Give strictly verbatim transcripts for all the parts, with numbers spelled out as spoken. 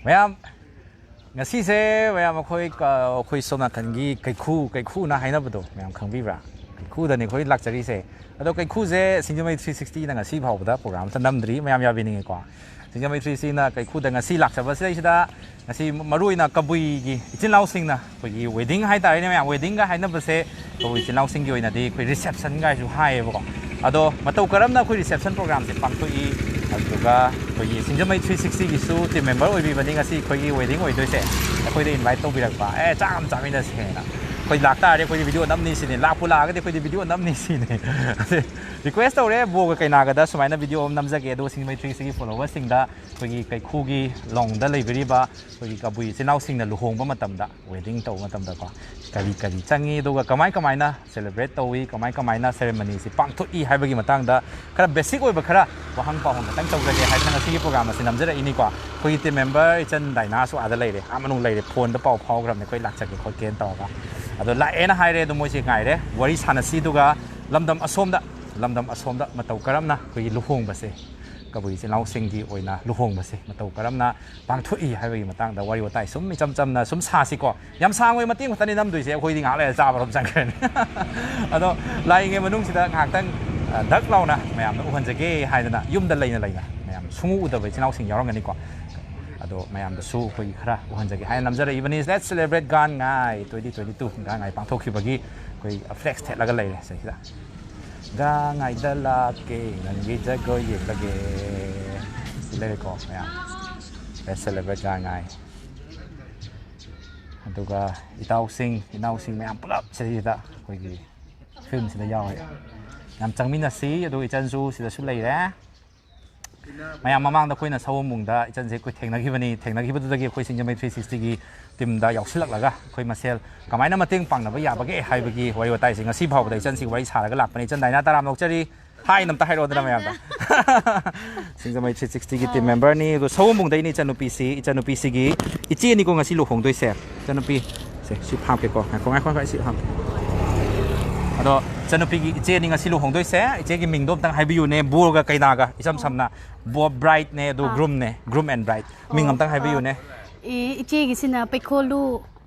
ꯃꯌꯥꯝ, ꯉꯁꯤꯁꯦ ꯃꯌꯥꯝ ꯑꯩꯈꯣꯏ ꯀ- ꯑꯩꯈꯣꯏ ꯁꯣꯝ ꯅꯥꯀꯟꯒꯤ ꯀꯩꯈꯨ, ꯀꯩꯈꯨꯅ ꯍꯥꯏꯅꯕꯗꯣ ꯃꯌꯥꯝ ꯈꯪꯕꯤꯕ꯭ꯔꯥ? ꯀꯩꯈꯨꯗꯅꯤ ꯑꯩꯈꯣꯏ ꯂꯥꯛꯆꯔꯤꯁꯦ꯫ ꯑꯗꯣ ꯀꯩꯈꯨꯁꯦ ꯁꯤꯡꯖꯃꯩ ꯊ꯭ꯔꯤ ꯁꯤꯛꯁꯇꯤꯅ ꯉꯁꯤ ꯐꯥꯎꯕꯗ ꯄ꯭ꯔꯣꯒ꯭ꯔꯥꯝ ꯑꯝꯇ ꯅꯝꯗ꯭ꯔꯤ, ꯃꯌꯥꯝ ꯌꯥꯕꯤꯅꯤꯡꯉꯤꯀꯣ꯫ ꯁꯤꯡꯖꯃꯩ ꯊ꯭ꯔꯤ ꯁꯤꯛꯁꯇꯤꯅ ꯀꯩꯈꯨꯗ ꯉꯁꯤ ꯂꯥꯛꯆꯕꯁꯤꯗꯩꯁꯤꯗ ꯉꯁꯤ ꯃꯔꯨꯑꯣꯏꯅ ꯀꯕꯨꯏꯒꯤ ꯏꯆꯤꯜ ꯏꯅꯥꯎꯁꯤꯡꯅ ꯑꯩꯈꯣꯏꯒꯤ ꯋꯦꯗꯤꯡ ꯍꯥꯏꯇꯥꯔꯦꯅꯦ ꯃꯌꯥꯝ, ꯋꯦꯗꯤꯡꯒ ꯍꯥꯏꯅꯕꯁꯦ ꯑꯩꯈꯣꯏ ꯏꯆꯤꯜ ꯏꯅꯥꯎꯁꯤꯡꯒꯤ ꯑꯣꯏꯅꯗꯤ ꯑꯩꯈꯣꯏ ꯔꯤꯁꯦꯞꯁꯟꯒꯥꯏꯁꯨ ꯍꯥꯏꯌꯦꯕꯀꯣ꯫ ꯑꯗꯣ ꯃꯇꯧ ꯀꯔꯝꯅ ꯑꯩꯈꯣꯏ ꯔꯤꯁꯦꯞꯁꯟ ꯄ꯭ꯔꯣꯒ꯭ꯔꯥꯝꯁꯦ ꯄꯥꯡꯊꯣꯛꯏ, ꯑꯗꯨꯗꯨꯒ ꯑꯩꯈꯣꯏꯒꯤ ꯁꯤꯡꯖꯃꯩ ꯊ꯭ꯔꯤ ꯁꯤꯛꯁꯇꯤꯒꯤꯁꯨ ꯇꯤꯝ ꯃꯦꯝꯕꯔ ꯑꯣꯏꯕꯤꯕꯅꯤ ꯉꯁꯤ ꯑꯩꯈꯣꯏꯒꯤ ꯋꯦꯗꯤꯡ ꯑꯣꯏꯗꯣꯏꯁꯦ꯫ ꯑꯩꯈꯣꯏꯗ ꯏꯟꯚꯥꯏꯠ ꯇꯧꯕꯤꯔꯛꯄ, "ꯑꯦ, ꯆꯥꯛ ꯑꯃ ꯆꯥꯃꯤꯟꯅꯁꯦꯅ꯫ ꯑꯩꯈꯣꯏ ꯂꯥꯛꯇꯥꯔꯗꯤ ꯑꯩꯈꯣꯏꯗꯤ ꯚꯤꯗꯤꯑꯣ ꯅꯝꯅꯤ ꯁꯤꯅꯤ, ꯂꯥꯛꯄꯨ ꯂꯥꯛꯑꯒꯗꯤ ꯑꯩꯈꯣꯏꯗꯤ ꯚꯤꯗꯤꯑꯣ ꯅꯝꯅꯤ ꯁꯤꯅꯤ"꯫ ꯔꯤꯀ꯭ꯋꯦꯁ ꯇꯧꯔꯦ ꯕꯣꯒ ꯀꯩꯅꯥꯒꯗ ꯁꯨꯃꯥꯏꯅ ꯚꯤꯗꯤꯑꯣ ꯑꯃ ꯅꯝꯖꯒꯦ, ꯑꯗꯨꯒ ꯁꯤꯡꯖꯃꯩ ꯊ꯭ꯔꯤ ꯁꯤꯛꯁꯇꯤꯒꯤ ꯐꯣꯂꯣꯋꯔꯁꯤꯡꯗ ꯑꯩꯈꯣꯏꯒꯤ ꯀꯩꯈꯨꯒꯤ ꯂꯣꯡꯗ ꯂꯩꯕꯤꯔꯤꯕ ꯑꯩꯈꯣꯏꯒꯤ ꯀꯕꯨꯏ ꯏꯆꯤꯜ ꯏꯅꯥꯎꯁꯤꯡꯅ ꯂꯨꯍꯣꯡꯕ ꯃꯇꯝꯗ, ꯋꯦꯗꯤꯡ ꯇꯧꯕ ꯃꯇꯝꯗꯀꯣ, ꯀꯔꯤ ꯀꯔꯤ ꯆꯪꯉꯤ, ꯑꯗꯨꯒ ꯀꯃꯥꯏ ꯀꯃꯥꯏꯅ ꯁꯦꯂꯦꯕ꯭ꯔꯦꯠ ꯇꯧꯏ, ꯀꯃꯥꯏ ꯀꯃꯥꯏꯅ ꯁꯦꯔꯦꯃꯅꯤꯁꯤ ꯄꯥꯡꯊꯣꯛꯏ ꯍꯥꯏꯕꯒꯤ ꯃꯇꯥꯡꯗ ꯈꯔ ꯕꯦꯁꯤꯛ ꯑꯣꯏꯕ ꯈꯔ ꯋꯥꯍꯪ ꯄꯥꯎꯍꯪ ꯈꯛꯇꯪ ꯇꯧꯖꯒꯦ ꯍꯥꯏꯗꯅ ꯉꯁꯤꯒꯤ ꯄ꯭ꯔꯣꯒ꯭ꯔꯥꯝ ꯑꯁꯤ ꯅꯝꯖꯔꯛꯏꯅꯤꯀꯣ꯫ ꯑꯩꯈꯣꯏꯒꯤ ꯇꯤꯝ ꯃꯦꯝꯕꯔ ꯏꯆꯟ ꯗꯥꯏꯅꯥꯁꯨ ꯑꯥꯗ ꯂꯩꯔꯦ, ꯑꯥ ꯃꯅꯨꯡ ꯂꯩꯔꯦ, ꯐꯣꯟꯗ ꯄꯥꯎ ꯐꯥꯎꯈ꯭ꯔꯕꯅꯦ ꯑꯩꯈꯣꯏ ꯂꯥꯛꯆꯒꯦ ꯈꯣꯠꯀꯦꯅ ꯇꯧꯔꯒ꯫ ꯑꯗꯣ ꯂꯥꯛꯑꯦꯅ ꯍꯥꯏꯔꯦ, ꯑꯗꯣ ꯃꯣꯏꯁꯦ ꯉꯥꯏꯔꯦ, ꯋꯥꯔꯤ ꯁꯥꯟꯅꯁꯤ, ꯑꯗꯨꯒ ꯂꯝꯗꯝ ꯑꯁꯣꯝꯗ, ꯂꯝꯗꯝ ꯑꯁꯣꯝꯗ ꯃꯇꯧ ꯀꯔꯝꯅ ꯑꯩꯈꯣꯏꯒꯤ ꯂꯨꯍꯣꯡꯕꯁꯦ, ꯀꯕꯨꯏ ꯏꯆꯤꯜ ꯏꯅꯥꯎꯁꯤꯡꯒꯤ ꯑꯣꯏꯅ ꯂꯨꯍꯣꯡꯕꯁꯦ ꯃꯇꯧ ꯀꯔꯝꯅ ꯄꯥꯡꯊꯣꯛꯏ ꯍꯥꯏꯕꯒꯤ ꯃꯇꯥꯡꯗ ꯋꯥꯔꯤ ꯋꯥꯇꯥꯏ ꯁꯨꯝ ꯏꯆꯝ ꯆꯝꯅ ꯁꯨꯝ ꯁꯥꯁꯤꯀꯣ꯫ ꯌꯥꯝ ꯁꯥꯡꯕꯒꯤ ꯃꯇꯦꯡ ꯈꯛꯇꯅꯤ ꯅꯝꯗꯣꯏꯁꯦ, ꯑꯩꯈꯣꯏꯗꯤ ꯉꯥꯏꯍꯥꯛ ꯂꯩꯔ ꯆꯥꯕꯔꯣꯝ ꯆꯪꯈ꯭ꯔꯅꯤ꯫ ꯑꯗꯣ ꯂꯥꯛꯏꯉꯩ ꯃꯅꯨꯡꯁꯤꯗ ꯉꯥꯏꯍꯥꯛꯇꯪ, ꯑ, ꯗꯛ ꯂꯥꯎꯅ ꯃꯌꯥꯝꯅ ꯎꯍꯟꯖꯒꯦ ꯍꯥꯏꯗꯅ, ꯌꯨꯝꯗ ꯂꯩꯅ ꯂꯩꯅ ꯃꯌꯥꯝ ꯁꯨꯡꯎ ꯎꯗꯕ ꯏꯆꯤꯜ ꯏꯅꯥꯎꯁꯤꯡ ꯌꯥꯎꯔꯝꯒꯅꯤꯀꯣ꯫ ꯑꯗꯣ ꯃꯌꯥꯝꯗꯁꯨ ꯑꯩꯈꯣꯏꯒꯤ ꯈꯔ ꯎꯍꯟꯖꯒꯦ ꯍꯥꯏꯅ ꯅꯝꯖꯔꯛꯏꯕꯅꯤ꯫ Let's celebrate ꯒꯥꯟ ꯉꯥꯏ twenty twenty two, ꯒꯥꯟ ꯉꯥꯏ ꯄꯥꯡꯊꯣꯛꯈꯤꯕꯒꯤ ꯑꯩꯈꯣꯏ ꯐ꯭ꯂꯦꯛꯁ ꯊꯦꯠꯂꯒ ꯂꯩꯔꯦ ꯁꯤꯗ꯫ ꯒꯥꯡ ꯉꯥꯏꯗ ꯂꯥꯛꯀꯦ, ꯅꯪꯒꯤ ꯖꯒꯣꯏ ꯌꯦꯡꯂꯒꯦ꯫ ꯁꯤ ꯂꯩꯔꯦꯀꯣ ꯃꯌꯥꯝ꯫ Let's celebrate ꯒꯥꯡ ꯉꯥꯏ꯫ ꯑꯗꯨꯒ ꯏꯇꯥꯎꯁꯤꯡ, ꯏꯅꯥꯎꯁꯤꯡ ꯃꯌꯥꯝ ꯄꯨꯂꯞ ꯁꯤꯗꯩꯁꯤꯗ ꯑꯩꯈꯣꯏꯒꯤ ꯐꯤꯂꯝꯁꯤꯗ ꯌꯥꯎꯔꯦ꯫ ꯌꯥꯝ ꯆꯪꯃꯤꯟꯅꯁꯤ꯫ ꯑꯗꯨꯒ ꯏꯆꯟꯁꯨ ꯁꯤꯗꯁꯨ ꯂꯩꯔꯦ꯫ ꯃꯌꯥꯝ ꯃꯃꯥꯡꯗ ꯑꯩꯈꯣꯏꯅ ꯁꯑꯣꯝꯕꯨꯡꯗ ꯏꯆꯟꯁꯦ ꯑꯩꯈꯣꯏ ꯊꯦꯡꯅꯈꯤꯕꯅꯤ꯫ ꯊꯦꯡꯅꯈꯤꯕꯗꯨꯗꯒꯤ ꯑꯩꯈꯣꯏ ꯁꯤꯡꯖꯃꯩ ꯊ꯭ꯔꯤ ꯁꯤꯛꯁꯇꯤꯒꯤ ꯇꯤꯝꯗ ꯌꯥꯎꯁꯤꯜꯂꯛꯂꯒ ꯑꯩꯈꯣꯏ ꯃꯁꯦꯜ ꯀꯃꯥꯏꯅ ꯃꯇꯦꯡ ꯄꯥꯡꯅꯕ ꯌꯥꯕꯒꯦ ꯍꯥꯏꯕꯒꯤ ꯋꯥꯔꯤ ꯋꯥꯇꯥꯏꯁꯦ ꯉꯁꯤ ꯐꯥꯎꯕꯗ ꯏꯆꯟꯁꯤꯒꯤ ꯋꯥꯔꯤ ꯁꯥꯔꯒ ꯂꯥꯛꯄꯅꯤ꯫ ꯏꯆꯟ ꯗꯥꯏꯅꯥ, ꯇꯔꯥꯝꯅ ꯑꯣꯛꯆꯔꯤ꯫ ꯍꯥꯏꯅ ꯑꯝꯇ ꯍꯥꯏꯔꯛꯑꯣꯗꯅ ꯃꯌꯥꯝꯗ꯫ ꯁꯤꯡꯖꯃꯩ ꯊ꯭ꯔꯤ ꯁꯤꯛꯁꯇꯤꯒꯤ ꯇꯤꯝ ꯃꯦꯝꯕꯔꯅꯤ꯫ ꯑꯗꯣ ꯁꯑꯣꯝꯕꯨꯡꯗꯩꯅꯤ ꯏꯆꯟꯅꯨꯄꯤꯁꯤ꯫ ꯏꯆꯟꯅꯨꯄꯤꯁꯤꯒꯤ ꯏꯆꯦꯅꯤꯀꯣ ꯉꯁꯤ ꯂꯨꯍꯣꯡꯗꯣꯏꯁꯦ꯫ ꯏꯆꯟꯅꯨꯄꯤ, ꯁꯦ, ꯁꯤ ꯐꯥꯝꯒꯦꯀꯣ꯫ ꯉꯥꯏꯈꯣ, ꯉꯥꯏꯈꯣ, ꯉꯥꯏꯈꯣ, ꯁꯤ ꯐꯥꯝꯒꯦ꯫ ꯑꯗꯣ ꯏꯆꯟꯅꯨꯄꯤꯒꯤ ꯏꯆꯦꯅꯤ ꯉꯁꯤ ꯂꯨꯍꯣꯡꯗꯣꯏꯁꯦ꯫ ꯏꯆꯦꯒꯤ ꯃꯤꯡꯗꯣ ꯑꯝꯇꯪ ꯍꯥꯏꯕꯤꯌꯨꯅꯦ, ꯕꯣꯔꯒ ꯀꯩꯅꯥꯒ, ꯏꯆꯝ ꯁꯝꯅ꯫ ꯕꯣ-, bride-ꯅꯦ, ꯑꯗꯣ ꯑꯥ꯫ Groom-ꯅꯦ, groom and bride꯫ ꯃꯤꯡ ꯑꯣ, ꯑꯝꯇꯪ ꯍꯥꯏꯕꯤꯌꯨꯅꯦ꯫ ꯑꯥ, ꯏ-, ꯏꯆꯦꯒꯤꯁꯤꯅ ꯄꯩꯈꯣꯜꯂꯨ꯫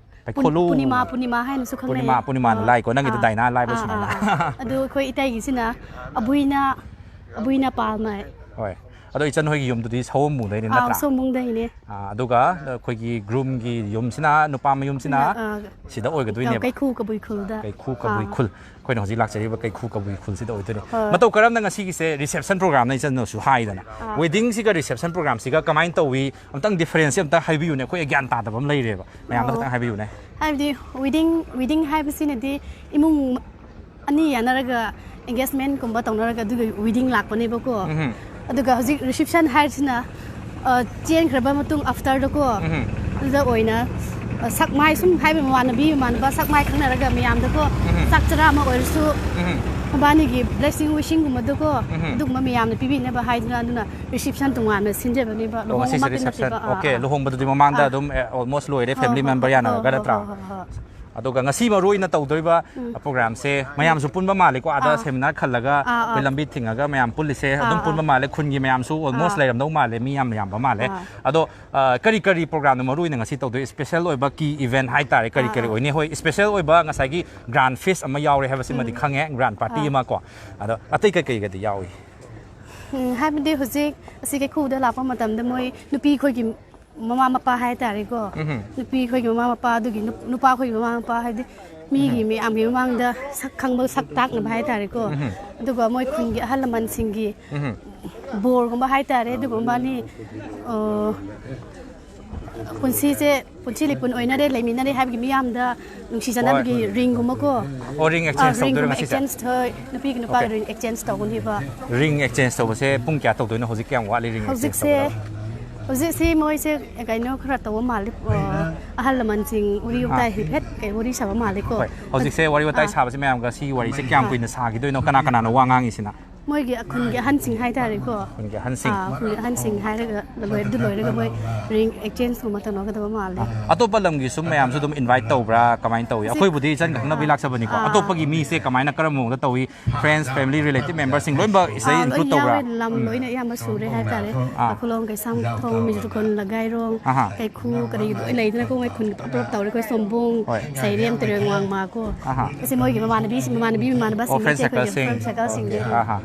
ꯄꯩꯈꯣꯜꯂꯨ꯫ ꯄꯨꯔꯅꯤꯃꯥ, ꯄꯨꯔꯅꯤꯃꯥ ꯍꯥꯏꯅꯁꯨ ꯈꯪꯅꯩ꯫ ꯄꯨꯔꯅꯤꯃꯥ, ꯄꯨꯔꯅꯤꯃꯥꯅ ꯑꯥ, ꯂꯥꯏꯀꯣ, ꯅꯪꯒꯤꯗꯣ ꯑꯥ, ꯗꯥꯏꯅꯥ ꯂꯥꯏꯕ ꯑꯥ, ꯁꯨꯃꯥꯏꯅ꯫ ꯑꯥ, ꯑꯥ꯫ ꯑꯗꯣ ꯑꯩꯈꯣꯏ ꯏꯇꯩꯒꯤꯁꯤꯅ ꯑꯕꯨꯏꯅ, ꯑꯕꯨꯏꯅ ꯄꯥꯜꯃ꯫ ꯍꯣꯏ꯫ ꯑꯗꯣ ꯏꯆꯟ ꯍꯣꯏꯒꯤ ꯌꯨꯝꯗꯨꯗꯤ ꯁꯑꯣꯝꯕꯨꯡꯗꯩꯅꯦ, ꯑꯥ, ꯅꯠꯇ꯭ꯔꯥ? ꯁꯑꯣꯝꯕꯨꯡꯗꯩꯅꯦ꯫ ꯑꯥ, ꯑꯗꯨꯒ ꯑꯩꯈꯣꯏꯒꯤ groom-ꯒꯤ ꯌꯨꯝꯁꯤꯅ, ꯅꯨꯄꯥ ꯃꯌꯨꯝꯁꯤꯅ ꯑꯥ, ꯑꯥ, ꯁꯤꯗ ꯑꯣꯏꯒꯗꯣꯏꯅꯦꯕ꯫ ꯀꯩꯈꯨ ꯀꯕꯨꯏ ꯈꯨꯜꯗ꯫ ꯀꯩꯈꯨ ꯀꯕꯨꯏ ꯑꯥ꯫ ꯈꯨꯜ꯫ ꯑꯩꯈꯣꯏꯅ ꯍꯧꯖꯤꯛ ꯂꯥꯛꯆꯔꯤꯕ ꯀꯩꯈꯨ ꯀꯕꯨꯏ ꯈꯨꯜꯁꯤꯗ ꯑꯣꯏꯗꯣꯏꯅꯦ꯫ ꯍꯣꯏ꯫ ꯃꯇꯧ ꯀꯔꯝꯅ ꯉꯁꯤꯒꯤꯁꯦ reception program-ꯅ ꯏꯆꯟꯅꯁꯨ ꯍꯥꯏꯗꯅ꯫ ꯑꯥ꯫ Wedding-ꯁꯤꯒ reception program-ꯁꯤꯒ ꯀꯃꯥꯏꯅ ꯇꯧꯏ? ꯑꯝꯇꯪ difference-ꯁꯦ ꯑꯝꯇ ꯍꯥꯏꯕꯤꯌꯨꯅꯦ, ꯑꯩꯈꯣꯏ ꯒ꯭ꯌꯥꯟ ꯇꯥꯗꯕ ꯑꯃ ꯂꯩꯔꯦꯕ, ꯃꯌꯥꯝꯗ ꯑꯣ꯫ ꯈꯤꯇꯪ ꯍꯥꯏꯕꯤꯌꯨꯅꯦ꯫ ꯍꯥꯏꯕꯗꯤ wedding, wedding ꯍꯥꯏꯕꯁꯤꯅꯗꯤ ꯏꯃꯨꯡ ꯑꯅꯤ ꯌꯥꯅꯔꯒ engagement-ꯀꯨꯝꯕ ꯇꯧꯅꯔꯒ ꯑꯗꯨꯒꯤ wedding ꯂꯥꯛꯄꯅꯦꯕꯀꯣ꯫ ꯎꯝꯍꯨꯝ꯫ ꯑꯗꯨꯒ ꯍꯧꯖꯤꯛ reception ꯍꯥꯏꯔꯤꯁꯤꯅ, ꯑ, ꯆꯦꯟꯈ꯭ꯔꯕ ꯃꯇꯨꯡ after-ꯗꯀꯣ, ꯎꯝꯍꯨꯝ꯫ ꯑꯗꯨꯗ ꯑꯣꯏꯅ, ꯑ, ꯁꯛ ꯃꯥꯏ ꯁꯨꯝ ꯍꯥꯏꯕ ꯃꯃꯥꯟꯅꯕꯤ ꯃꯃꯥꯟꯅꯕ ꯁꯛ ꯃꯥꯏ ꯈꯪꯅꯔꯒ ꯃꯌꯥꯝꯗꯀꯣ, ꯎꯝꯍꯨꯝ꯫ ꯆꯥꯛ ꯆꯔꯥ ꯑꯃ ꯑꯣꯏꯔꯁꯨ ꯎꯝꯍꯨꯝ꯫ ꯃꯕꯥꯅꯤꯒꯤ blessing wishing-ꯒꯨꯝꯕꯗꯀꯣ, ꯎꯝꯍꯨꯝ꯫ ꯑꯗꯨꯒꯨꯝꯕ ꯃꯌꯥꯝꯅ ꯄꯤꯕꯤꯅꯕ ꯍꯥꯏꯗꯨꯅ, ꯑꯗꯨꯅ reception ꯇꯣꯉꯥꯟꯅ ꯁꯤꯟꯖꯕꯅꯦꯕ, ꯑꯣ, ꯉꯁꯤꯁꯦ ꯂꯨꯍꯣꯡꯕꯃꯛꯇꯤ reception꯫ ꯅꯠꯇꯦꯕ꯫ ꯑꯥ, OK, ꯑꯥ꯫ ꯂꯨꯍꯣꯡꯕꯗꯨꯗꯤ ꯃꯃꯥꯡꯗ ꯑꯥ꯫ ꯑꯗꯨꯝ, ꯑꯦ, almost ꯂꯣꯏꯔꯦ, ꯍꯣꯏ, family ꯍꯣꯏ, member ꯍꯣꯏ, ꯌꯥꯅꯔꯒ, ꯍꯣꯏ, ꯅꯠꯇ꯭ꯔꯥ? ꯍꯣꯏ, ꯍꯣꯏ, ꯍꯣꯏ꯫ ꯑꯗꯨꯒ ꯉꯁꯤ ꯃꯔꯨ ꯑꯣꯏꯅ ꯇꯧꯗꯣꯏꯕ ꯎꯝ꯫ Program-ꯁꯦ ꯃꯌꯥꯝꯁꯨ ꯄꯨꯟꯕ ꯃꯥꯜꯂꯦꯀꯣ, ꯑꯥꯗ ꯑꯥ꯫ Seminar ꯈꯜꯂꯒ ꯑꯥ, ꯑꯩꯈꯣꯏ ꯑꯥ꯫ ꯂꯝꯕꯤ ꯊꯤꯡꯉꯒ ꯃꯌꯥꯝ ꯄꯨꯜꯂꯤꯁꯦ ꯑꯥ, ꯑꯗꯨꯝ ꯄꯨꯟꯕ ꯑꯥ꯫ ꯃꯥꯜꯂꯦ, ꯈꯨꯟꯒꯤ ꯃꯌꯥꯝꯁꯨ almost ꯑꯥ꯫ ꯂꯩꯔꯝꯗꯧ ꯃꯥꯜꯂꯦ, ꯃꯤ ꯌꯥꯝ ꯌꯥꯝꯕ ꯃꯥꯜꯂꯦ꯫ ꯑꯥ꯫ ꯑꯗꯣ, ꯑ, ꯀꯔꯤ ꯀꯔꯤ program-ꯅꯣ ꯃꯔꯨ ꯑꯣꯏꯅ ꯉꯁꯤ ꯇꯧꯗꯣꯏ? Special ꯑꯣꯏꯕ key event ꯍꯥꯏꯇꯥꯔꯦ, ꯀꯔꯤ ꯑꯥ, ꯀꯔꯤ ꯑꯥ꯫ ꯑꯣꯏꯅꯤ? ꯍꯣꯏ, special ꯑꯣꯏꯕ ꯉꯁꯥꯏꯒꯤ grand feast ꯑꯃ ꯌꯥꯎꯔꯦ ꯍꯥꯏꯕꯁꯤꯃꯗꯤ ꯎꯝ꯫ ꯈꯪꯉꯦ, grand party ꯑꯥ꯫ ꯑꯃ ꯀꯣ꯫ ꯑꯗꯣ ꯑꯇꯩ ꯀꯩ ꯀꯩꯒꯗꯤ ꯌꯥꯎꯏ? ꯎꯝ, ꯍꯥꯏꯕꯗꯤ ꯍꯧꯖꯤꯛ ꯑꯁꯤ ꯀꯩꯈꯨꯗ ꯂꯥꯛꯄ ꯃꯇꯝꯗ ꯃꯣꯏ ꯅꯨꯄꯤ ꯑꯩꯈꯣꯏꯒꯤ ꯃꯃꯥ ꯃꯄꯥ ꯍꯥꯏꯇꯥꯔꯦꯀꯣ꯫ ꯎꯝꯍꯨꯝ꯫ ꯅꯨꯄꯤ ꯑꯩꯈꯣꯏꯒꯤ ꯃꯃꯥ ꯃꯄꯥ, ꯑꯗꯨꯒꯤ ꯅꯨꯞ-, ꯅꯨꯄꯥ ꯑꯩꯈꯣꯏꯒꯤ ꯃꯃꯥ ꯃꯄꯥ, ꯍꯥꯏꯗꯤ ꯃꯤꯒꯤ ꯎꯝꯍꯨꯝ꯫ ꯃꯌꯥꯝꯒꯤ ꯃꯃꯥꯡꯗ ꯁꯛ ꯈꯪꯕ, ꯁꯛ ꯇꯥꯛꯅꯕ ꯍꯥꯏꯇꯥꯔꯦꯀꯣ꯫ ꯎꯝꯍꯨꯝ꯫ ꯑꯗꯨꯒ ꯃꯣꯏ ꯈꯨꯟꯒꯤ ꯑꯍꯜ ꯂꯃꯟꯁꯤꯡꯒꯤ ꯎꯝꯍꯨꯝ꯫ ꯕꯣꯔꯒꯨꯝꯕ ꯍꯥꯏꯇꯥꯔꯦ, ꯑꯗꯨꯒꯨꯝꯕ ꯑꯅꯤ, ꯑ, ꯄꯨꯟꯁꯤꯁꯦ, ꯄꯨꯟꯁꯤ ꯂꯤꯄꯨꯟ ꯑꯣꯏꯅꯔꯦ, ꯂꯩꯃꯤꯟꯅꯔꯦ ꯍꯥꯏꯕꯒꯤ ꯃꯤꯌꯥꯝꯗ ꯅꯨꯡꯁꯤ ꯆꯥꯟꯅꯕꯒꯤ ꯍꯣꯏ꯫ Ring-ꯒꯨꯝꯕꯀꯣ꯫ ꯑꯣ, ring ꯑ, exchange ꯇꯧꯗꯣꯏꯔꯣ ring-ꯒꯨꯝꯕ ꯉꯁꯤꯁꯦ? Exchange, ꯍꯣꯏ, ꯅꯨꯄꯤꯒꯤ ꯅꯨꯄꯥꯒꯤ OK꯫ Ring exchange ꯇꯧꯒꯅꯦꯕ꯫ Ring exchange ꯇꯧꯕꯁꯦ ꯄꯨꯡ ꯀꯌꯥ ꯇꯧꯗꯣꯏꯅꯣ? ꯍꯧꯖꯤꯛ ꯀꯌꯥꯝ ꯋꯥꯠꯂꯤ ring exchange ꯍꯧꯖꯤꯛꯁꯦ, ꯇꯧꯒꯗꯕ? ꯍꯧꯖꯤꯛꯁꯤ ꯃꯣꯏꯁꯦ ꯀꯩꯅꯣ ꯈꯔ ꯇꯧꯕ ꯃꯥꯜꯂꯤ, ꯑ, ꯑꯍꯜ ꯂꯃꯟꯁꯤꯡ ꯋꯥꯔꯤ ꯑꯥ꯫ ꯋꯥꯇꯥꯏ ꯍꯥꯏꯐꯦꯠ ꯀꯩ ꯋꯥꯔꯤ ꯁꯥꯕ ꯃꯥꯜꯂꯤꯀꯣ꯫ ꯍꯣꯏ, ꯍꯧꯖꯤꯛꯁꯦ ꯋꯥꯔꯤ ꯋꯥꯇꯥꯏ ꯑꯥ꯫ ꯁꯥꯕꯁꯦ ꯃꯌꯥꯝꯒ ꯁꯤꯒꯤ ꯋꯥꯔꯤꯁꯦ ꯀꯌꯥꯝ ꯑꯥ꯫ ꯀꯨꯏꯅ ꯁꯥꯈꯤꯗꯣꯏꯅꯣ? ꯀꯅꯥ ꯀꯅꯥꯅꯣ ꯋꯥ ꯉꯥꯡꯉꯤꯁꯤꯅ? ꯃꯣꯏꯒꯤ ꯈꯨꯟꯒꯤ ꯑꯍꯟꯁꯤꯡ ꯍꯥꯏꯇꯥꯔꯦꯀꯣ꯫ ꯈꯨꯟꯒꯤ ꯑꯍꯟꯁꯤꯡ꯫ ꯑꯥ, ꯈꯨꯟꯒꯤ ꯑꯍꯟꯁꯤꯡ ꯍꯥꯏꯔꯒ ꯂꯣꯏ-, ꯑꯗꯨ ꯂꯣꯏꯔꯒ ꯃꯣꯏ ring exchange ꯀꯨꯝꯕ ꯇꯧꯅꯒꯗꯕ ꯃꯥꯜꯂꯦ꯫ ꯑꯇꯣꯞꯄ ꯂꯝꯒꯤꯁꯨ ꯃꯌꯥꯝꯁꯨ ꯑꯗꯨꯝ invite ꯇꯧꯕ꯭ꯔꯥ? ꯀꯃꯥꯏꯅ ꯇꯧꯏ? ꯑꯩꯈꯣꯏꯕꯨꯗꯤ ꯏꯆꯟ ꯈꯛꯅꯕꯒꯤ ꯂꯥꯛꯆꯕꯅꯤꯀꯣ꯫ ꯑꯇꯣꯞꯄꯒꯤ ꯃꯤꯁꯦ ꯀꯃꯥꯏꯅ, ꯀꯔꯝꯕ ꯃꯑꯣꯡꯗ ꯇꯧꯏ? Friends, family, relative memberꯁꯤꯡ ꯂꯣꯏꯅꯃꯛ ꯁꯤꯗꯩ ꯑꯥ, ꯂꯣꯏ include ꯇꯧꯕ꯭ꯔꯥ? ꯌꯥꯎꯋꯦ꯫ ꯂꯝ ꯂꯣꯏꯅ ꯑꯌꯥꯝꯕ ꯁꯨꯔꯦ ꯍꯥꯏꯇꯥꯔꯦ꯫ ꯑꯥ꯫ ꯇꯈꯦꯜꯂꯣꯡ, ꯀꯩꯁꯥꯝꯊꯣꯡ, ꯃꯤꯖꯨꯔꯈꯣꯟ, ꯂꯒꯥꯏꯔꯣꯡ, ꯑꯍꯥ꯫ ꯀꯩꯈꯨ, ꯀꯔꯤ ꯂꯣꯏ ꯂꯩꯗꯅꯀꯣ꯫ ꯃꯣꯏ ꯈꯨꯟ ꯑꯞ ꯇꯧꯔꯦ꯫ ꯑꯩꯈꯣꯏ ꯁꯣꯝꯕꯣꯡ, ꯍꯣꯏ꯫ ꯁꯩꯔꯦꯝ, ꯇꯨꯔꯦꯜ ꯋꯥꯡꯃ ꯀꯣ꯫ ꯑꯍꯥ꯫ ꯑꯁꯤ ꯃꯣꯏꯒꯤ ꯃꯃꯥꯟꯅꯕꯤꯁꯤꯡ, ꯃꯃꯥꯟꯅꯕꯤ ꯃꯃꯥꯟꯅꯕꯁꯤꯡ ꯑꯣ, friend ꯅꯠꯇꯦ, ꯑꯩꯈꯣꯏꯒꯤ circleꯁꯤꯡ꯫ friend circleꯁꯤꯡꯗꯤ꯫ ꯑꯍꯥ꯫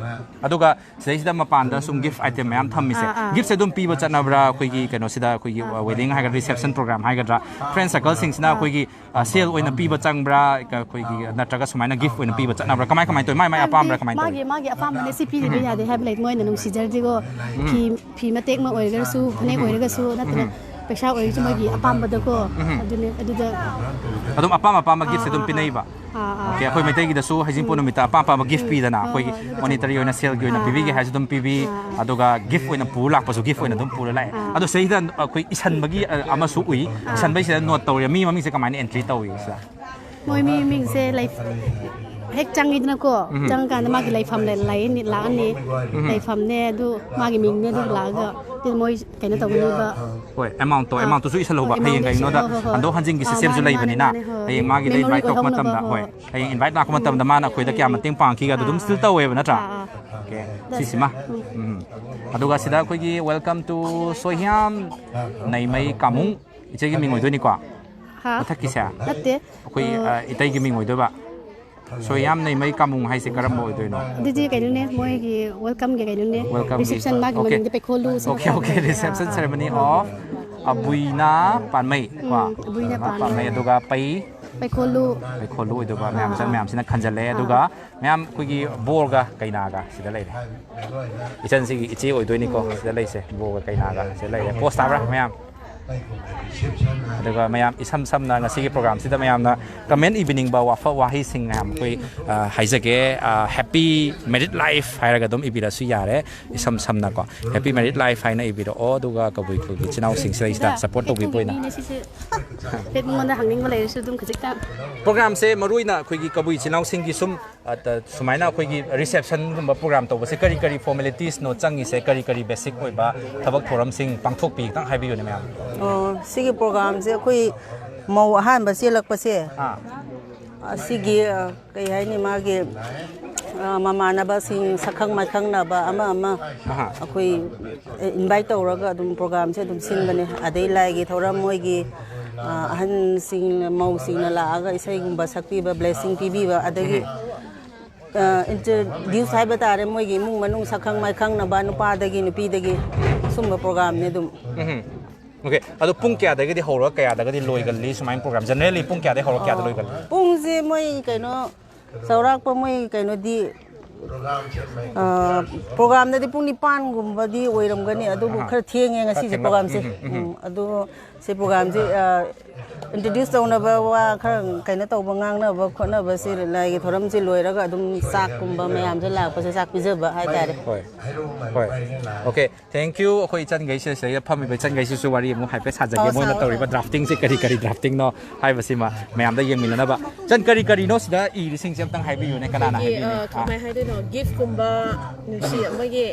ꯑꯗꯨꯒ ꯁꯤꯗꯩꯁꯤꯗ ꯃꯄꯥꯟꯗ ꯁꯨꯝ gift item ꯃꯌꯥꯝ ꯊꯝꯃꯤꯁꯦ, ꯑꯥ, ꯑꯥ꯫ giftꯁꯦ ꯑꯗꯨꯝ ꯄꯤꯕ ꯆꯠꯅꯕ꯭ꯔꯥ? ꯑꯩꯈꯣꯏꯒꯤ ꯀꯩꯅꯣꯁꯤꯗ, ꯑꯩꯈꯣꯏꯒꯤ wedding ꯍꯥꯏꯒꯗ꯭ꯔꯥ, reception program ꯍꯥꯏꯒꯗ꯭ꯔꯥ, friend circleꯁꯤꯡꯁꯤꯅ ꯑꯩꯈꯣꯏꯒꯤ ꯑ, sale ꯑꯣꯏꯅ ꯄꯤꯕ ꯆꯪꯕ꯭ꯔꯥ? ꯑꯩꯈꯣꯏꯒꯤ ꯅꯠꯇ꯭ꯔꯒ ꯁꯨꯃꯥꯏꯅ gift ꯑꯣꯏꯅ ꯄꯤꯕ ꯆꯠꯅꯕ꯭ꯔꯥ? ꯀꯃꯥꯏ ꯀꯃꯥꯏꯅ ꯇꯧꯏ? ꯃꯥꯏ ꯃꯥꯏ ꯑꯄꯥꯝꯕ꯭ꯔꯥ? ꯀꯃꯥꯏꯅ ꯇꯧꯏ? ꯃꯥꯒꯤ ꯃꯥꯒꯤ ꯑꯄꯥꯝꯕꯅꯦ꯫ ꯁꯤ ꯄꯤꯗꯕ ꯌꯥꯗꯦ ꯍꯥꯏꯕ ꯂꯩ꯫ ꯃꯣꯏꯅ ꯅꯨꯡꯁꯤꯖꯔꯗꯤꯀꯣ, ꯐꯤ ꯐꯤ ꯃꯇꯦꯛ ꯑꯃ ꯑꯣꯏꯔꯒꯁꯨ, ꯐꯅꯦꯛ ꯑꯣꯏꯔꯒꯁꯨ, ꯅꯠꯇ꯭ꯔꯒ ꯄꯩꯁꯥ ꯑꯣꯏꯔꯁꯨ, ꯃꯣꯏꯒꯤ ꯑꯄꯥꯝꯕꯗꯣ ꯀꯣ꯫ ꯑꯗꯨꯅꯦ꯫ ꯑꯗꯨꯗ ꯑꯗꯨꯝ ꯑꯄꯥꯝ ꯑꯄꯥꯝꯕ giftꯁꯦ ꯑꯗꯨꯝ ꯄꯤꯅꯩꯕ꯫ ꯑꯥ, ꯑꯥ꯫ Okay, ꯑꯩꯈꯣꯏ ꯃꯩꯇꯩꯒꯤꯗꯁꯨ ꯍꯩꯖꯤꯡꯄꯣꯠ ꯅꯨꯃꯤꯠꯇ ꯑꯄꯥꯝ ꯑꯄꯥꯝꯕ gift ꯄꯤꯗꯅ, ꯑꯩꯈꯣꯏꯒꯤ monetary ꯑꯣꯏꯅ, saleꯒꯤ ꯑꯣꯏꯅ ꯄꯤꯕꯤꯒꯦ ꯍꯥꯏꯔꯁꯨ ꯑꯗꯨꯝ ꯄꯤꯕꯤ꯫ ꯑꯗꯨꯒ gift ꯑꯣꯏꯅ ꯄꯨꯔ ꯂꯥꯛꯄꯁꯨ gift ꯑꯣꯏꯅ ꯑꯗꯨꯝ ꯄꯨꯔ ꯂꯥꯛꯑꯦ꯫ ꯑꯗꯣ ꯁꯤꯗꯩꯗ ꯑꯩꯈꯣꯏ ꯏꯁꯟꯕꯒꯤ, ꯑ, ꯑꯃꯁꯨ ꯎꯏ꯫ ꯏꯁꯟꯕꯩꯁꯤꯗ note ꯇꯧꯔꯦ, ꯃꯤ ꯃꯃꯤꯡꯁꯦ ꯀꯃꯥꯏꯅ entry ꯇꯧꯏ ꯁꯤꯗ? ꯃꯣꯏ ꯃꯤ ꯃꯤꯡꯁꯦ ꯂꯩ-, ꯍꯦꯛ ꯆꯪꯉꯤꯗꯅꯀꯣ, ꯆꯪꯉꯀꯥꯟꯗ ꯃꯥꯒꯤ ꯂꯩꯐꯝ ꯂꯩ-, ꯂꯩꯅꯤ, ꯂꯥꯛꯑꯅꯤ꯫ ꯂꯩꯐꯝꯅꯦ, ꯑꯗꯨ ꯃꯥꯒꯤ ꯃꯤꯡꯅꯦ, ꯑꯗꯨ ꯂꯥꯛꯑꯒ ꯑꯗꯨ ꯃꯣꯏ ꯀꯩꯅꯣ ꯇꯧꯒꯅꯤꯕ꯫ ꯍꯣꯏ, amountꯇꯣ, ꯑꯥ꯫ Amountꯇꯣ ꯏꯁꯜꯍꯧꯕ꯫ ꯍꯣꯏ, ꯍꯌꯦꯡ amountꯗꯣ ꯀꯩꯒꯤꯅꯣꯗ ꯏꯁꯜꯍꯧꯕ, ꯍꯣꯏ, ꯍꯣꯏ꯫ ꯍꯟꯗꯣꯛ ꯍꯟꯖꯤꯟꯒꯤ ꯑꯥ, systemꯁꯨ ꯃꯥꯅꯦ, ꯃꯥꯅꯦ, ꯂꯩꯕꯅꯤꯅ, ꯃꯥꯅꯦ, ꯍꯣꯏ꯫ ꯍꯌꯦꯡ ꯃꯥꯒꯤꯗ Memory invite ꯇꯧꯔꯛꯄ ꯑꯣꯏꯍꯧꯅꯕ, ꯃꯇꯝꯗ, ꯍꯣꯏ, ꯍꯣꯏ꯫ ꯍꯌꯦꯡ invite ꯂꯥꯛꯄ ꯃꯇꯝꯗ ꯃꯥꯅ ꯑꯩꯈꯣꯏꯗ ꯀꯌꯥ ꯃꯇꯦꯡ ꯄꯥꯡꯈꯤꯒꯦ ꯑꯗꯨ ꯑꯗꯨꯝ still ꯇꯧꯋꯦꯕ ꯅꯠꯇ꯭ꯔꯥ? ꯑꯥ, ꯑꯥ꯫ Okay, ꯁꯤꯁꯤꯃ꯫ ꯎꯝ꯫ ꯑꯗꯨꯒ ꯁꯤꯗ ꯑꯩꯈꯣꯏꯒꯤ welcome to ꯁꯣꯏꯍꯤꯌꯥꯝ ꯅꯩꯃꯩ ꯀꯥꯃꯨꯡ, ꯏꯆꯦꯒꯤ ꯃꯤꯡ ꯑꯣꯏꯗꯣꯏꯅꯤꯀꯣ? ꯍꯥ? ꯃꯊꯛꯀꯤꯁꯦ? ꯅꯠꯇꯦ꯫ ꯑꯩꯈꯣꯏ, ꯑ, ꯏꯇꯩꯒꯤ ꯃꯤꯡ ꯑꯣꯏꯗꯣꯏꯕ꯫ ꯁꯣꯏꯍꯤꯌꯥꯝ ꯅꯩꯃꯩ ꯀꯥꯃꯨꯡ ꯍꯥꯏꯁꯦ ꯀꯔꯝꯕ ꯑꯣꯏꯗꯣꯏꯅꯣ? ꯑꯗꯨꯗꯤ ꯀꯩꯅꯣꯅꯦ, ꯃꯣꯏꯒꯤ welcomeꯒꯤ ꯀꯩꯅꯣꯅꯦ꯫ Welcomeꯒꯤ꯫ Reception ꯃꯥꯒꯤ Okay. ꯃꯅꯤꯡꯗ ꯄꯩꯈꯣꯜꯂꯨ ꯁꯤꯅ Okay, okay. ꯊꯝꯕꯅꯦ꯫ Reception ah, ah. ceremony of ꯑꯕꯨꯏꯅ ꯄꯥꯟꯃꯩ, ꯀꯣ? ꯎꯝ, ꯑꯕꯨꯏꯅ ꯄꯥꯟꯃꯩ꯫ ꯄꯥꯟꯃꯩ, ꯑꯗꯨꯒ ꯄꯩ ꯄꯩꯈꯣꯜꯂꯨ꯫ ꯄꯩꯈꯣꯜꯂꯨ ꯑꯣꯏꯗꯣꯏꯕ ꯃꯌꯥꯝ, ꯑꯥ, ꯏꯆꯟ ꯑꯥ꯫ ꯃꯌꯥꯝꯁꯤꯅ ꯈꯟꯖꯜꯂꯦ꯫ ꯑꯥ꯫ ꯑꯗꯨꯒ ꯃꯌꯥꯝ ꯑꯩꯈꯣꯏꯒꯤ ꯕꯣꯔꯒ ꯀꯩꯅꯥꯒ ꯁꯤꯗ ꯂꯩꯔꯦ꯫ ꯏꯆꯟꯁꯤꯒꯤ ꯏꯆꯦ ꯑꯣꯏꯗꯣꯏꯅꯤꯀꯣ ꯁꯤꯗ ꯂꯩꯁꯦ, ꯕꯣꯔꯒ ꯀꯩꯅꯥꯒ ꯁꯤꯗ ꯂꯩꯔꯦ꯫ Pose ꯇꯥꯕ꯭ꯔꯥ ꯃꯌꯥꯝ? ꯑꯗꯨꯒ ꯃꯌꯥꯝ ꯏꯁꯝ ꯁꯝꯅ ꯉꯁꯤꯒꯤ programꯁꯤꯗ ꯃꯌꯥꯝꯅ comment ꯏꯕꯤꯅꯤꯡꯕ ꯋꯥꯐ ꯋꯥꯍꯩꯁꯤꯡ ꯃꯌꯥꯝ ꯑꯩꯈꯣꯏ, ꯑ, ꯍꯥꯏꯖꯒꯦ꯫ ꯑ, "Happy married life" ꯍꯥꯏꯔꯒ ꯑꯗꯨꯝ ꯏꯕꯤꯔꯁꯨ ꯌꯥꯔꯦ, ꯏꯁꯝ ꯁꯝꯅꯀꯣ꯫ "Happy married life" ꯍꯥꯏꯅ ꯏꯕꯤꯔꯛꯑꯣ, ꯑꯗꯨꯒ ꯀꯕꯨꯏ ꯈꯨꯜꯒꯤ ꯏꯆꯤꯟ ꯏꯅꯥꯎꯁꯤꯡꯁꯤꯗꯩꯁꯤꯗ support ꯇꯧꯕꯤꯕ ꯑꯣꯏꯅ꯫ ꯃꯤꯅꯦ ꯁꯤꯁꯦ꯫ ꯍꯦꯛ ꯃꯉꯣꯟꯗ ꯍꯪꯅꯤꯡꯕ ꯂꯩꯔꯁꯨ ꯑꯗꯨꯝ ꯈꯖꯤꯛꯇꯪ꯫ Programꯁꯦ ꯃꯔꯨ ꯑꯣꯏꯅ ꯑꯩꯈꯣꯏꯒꯤ ꯀꯕꯨꯏ ꯏꯆꯤꯟ ꯏꯅꯥꯎꯁꯤꯡꯒꯤ ꯁꯨꯝ ꯑꯗ ꯁꯨꯃꯥꯏꯅ ꯑꯩꯈꯣꯏꯒꯤ ꯔꯤꯁꯦꯞꯁꯟꯒꯨꯝꯕ ꯄ꯭ꯔꯣꯒ꯭ꯔꯥꯝ ꯇꯧꯕꯁꯦ ꯀꯔꯤ ꯀꯔꯤ ꯐꯣꯔꯃꯦꯂꯤꯇꯤꯁꯅꯣ ꯆꯪꯉꯤꯁꯦ, ꯀꯔꯤ ꯀꯔꯤ ꯕꯦꯁꯤꯛ ꯑꯣꯏꯕ ꯊꯕꯛ ꯊꯧꯔꯝꯁꯤꯡ ꯄꯥꯡꯊꯣꯛꯄꯤ, ꯈꯤꯇꯪ ꯍꯥꯏꯕꯤꯌꯨꯅꯦ ꯃꯌꯥꯝ꯫ ꯑꯣ, ꯁꯤꯒꯤ ꯄ꯭ꯔꯣꯒꯥꯝꯁꯦ ꯑꯩꯈꯣꯏ ꯃꯧ ꯑꯍꯥꯟꯕ ꯆꯦꯜꯂꯛꯄꯁꯦ, ꯑꯥ ꯑꯁꯤꯒꯤ ꯑ, ꯀꯩ ꯍꯥꯏꯅꯤ, ꯃꯥꯒꯤ ꯑ, ꯃꯃꯥꯟꯅꯕꯁꯤꯡ, ꯁꯛꯈꯪ ꯃꯥꯏꯈꯪꯅꯕ ꯑꯃ ꯑꯃ ꯑꯍꯥ ꯑꯩꯈꯣꯏ ꯏꯟꯚꯥꯏꯠ ꯇꯧꯔꯒ ꯑꯗꯨꯝ ꯄ꯭ꯔꯣꯒꯥꯝꯁꯦ ꯑꯗꯨꯝ ꯁꯤꯟꯕꯅꯦ꯫ ꯑꯗꯩ ꯂꯥꯏꯒꯤ ꯊꯧꯔꯝ, ꯃꯣꯏꯒꯤ ꯑ, ꯑꯍꯟꯁꯤꯡꯅ, ꯃꯧꯁꯤꯡꯅ ꯂꯥꯛꯑꯒ ꯏꯁꯩꯒꯨꯝꯕ ꯁꯛꯄꯤꯕ, ꯕ꯭ꯂꯦꯁꯤꯡ ꯄꯤꯕꯤꯕ, ꯑꯗꯒꯤ ꯏꯟꯇ꯭ꯔꯣꯗ꯭ꯌꯨꯁ ꯍꯥꯏꯕ ꯇꯥꯔꯦ, ꯃꯣꯏꯒꯤ ꯏꯃꯨꯡ ꯃꯅꯨꯡ, ꯁꯛꯈꯪ ꯃꯥꯏꯈꯪꯅꯕ, ꯅꯨꯄꯥꯗꯒꯤ ꯅꯨꯄꯤꯗꯒꯤ, ꯁꯨꯝꯕ ꯄ꯭ꯔꯣꯒꯥꯝꯅꯦ ꯑꯗꯨꯝ꯫ ꯎꯝ꯫ ꯑꯣꯀꯦ, ꯑꯗꯣ ꯄꯨꯡ ꯀꯌꯥꯗꯒꯤꯗꯤ ꯍꯧꯔꯒ ꯀꯌꯥꯗꯒꯗꯤ ꯂꯣꯏꯒꯜꯂꯤ ꯁꯨꯃꯥꯏꯅ ꯄ꯭ꯔꯣꯒꯥꯝ? ꯖꯦꯅꯔꯦꯜꯂꯤ ꯄꯨꯡ ꯀꯌꯥꯗꯒꯤ ꯍꯧꯔꯒ ꯀꯌꯥꯗ ꯂꯣꯏꯒꯜꯂꯤ? ꯄꯨꯡꯁꯦ ꯃꯣꯏ ꯀꯩꯅꯣ, ꯆꯥꯎꯔꯥꯛꯄ ꯃꯣꯏ ꯀꯩꯅꯣꯗꯤ, ꯑ, ꯄ꯭ꯔꯣꯒꯥꯝꯗꯗꯤ ꯄꯨꯡ ꯅꯤꯄꯥꯟꯒꯨꯝꯕꯗꯤ ꯑꯣꯏꯔꯝꯒꯅꯤ, ꯑꯗꯨꯕꯨ ꯑꯍꯥ꯫ ꯈꯔ ꯊꯦꯡꯉꯦ ꯉꯁꯤꯁꯦ ꯊꯦꯡꯂꯞ꯫ ꯄ꯭ꯔꯣꯒꯥꯝꯁꯦ꯫ ꯎꯝ, ꯎꯝ, ꯎꯝ꯫ ꯎꯝ, ꯑꯗꯨ ꯁꯤ ꯄ꯭ꯔꯣꯒꯥꯝꯁꯦ, ꯑ, ꯏꯟꯇ꯭ꯔꯣꯗ꯭ꯌꯨꯁ ꯇꯧꯅꯕ ꯋꯥ ꯈꯔ ꯀꯩꯅꯣ ꯇꯧꯕ, ꯉꯥꯡꯅꯕ ꯈꯣꯠꯅꯕꯁꯦ ꯂꯥꯏꯒꯤ ꯊꯧꯔꯝꯁꯦ ꯂꯣꯏꯔꯒ ꯑꯗꯨꯝ ꯆꯥꯛꯀꯨꯝꯕ, ꯃꯌꯥꯝꯁꯦ ꯂꯥꯛꯄꯁꯦ ꯆꯥꯛ ꯄꯤꯖꯕ ꯍꯥꯏꯇꯥꯔꯦ꯫ ꯍꯣꯏ, ꯍꯣꯏ꯫ Okay, thank you. ꯑꯩꯈꯣꯏ ꯏꯆꯟꯈꯩꯁꯦ, ꯁꯤꯗꯩꯗ ꯐꯝꯃꯤꯕ ꯏꯆꯟꯈꯩꯁꯤꯁꯨ ꯋꯥꯔꯤ ꯑꯃꯨꯛ ꯍꯥꯏꯐꯦꯠ ꯁꯥꯖꯒꯦ꯫ ꯑꯣ, ꯃꯣꯏꯅ ꯁꯥꯔꯣ, ꯇꯧꯔꯤꯕ ꯁꯥꯔꯣ꯫ ꯗ꯭ꯔꯥꯐꯇꯤꯡꯁꯦ ꯀꯔꯤ ꯀꯔꯤ ꯗ꯭ꯔꯥꯐꯇꯤꯡꯅꯣ ꯍꯥꯏꯕꯁꯤꯃ ꯃꯌꯥꯝꯗ ꯌꯦꯡꯃꯤꯟꯅꯅꯕ꯫ ꯏꯆꯟ, ꯀꯔꯤ ꯀꯔꯤꯅꯣ ꯁꯤꯗ ꯏꯔꯤꯁꯤꯡꯁꯦ ꯑꯝꯇꯪ ꯍꯥꯏꯕꯤꯌꯨꯅꯦ, ꯀꯅꯥꯅ ꯑꯩꯈꯣꯏꯒꯤ, ꯍꯥꯏꯕꯤꯅꯤ? ꯑ, ꯀꯃꯥꯏ ꯍꯥꯏꯗꯣꯏꯅꯣ, ꯒꯤꯐꯀꯨꯝꯕ, ꯅꯨꯡꯁꯤ ꯑꯃꯒꯤ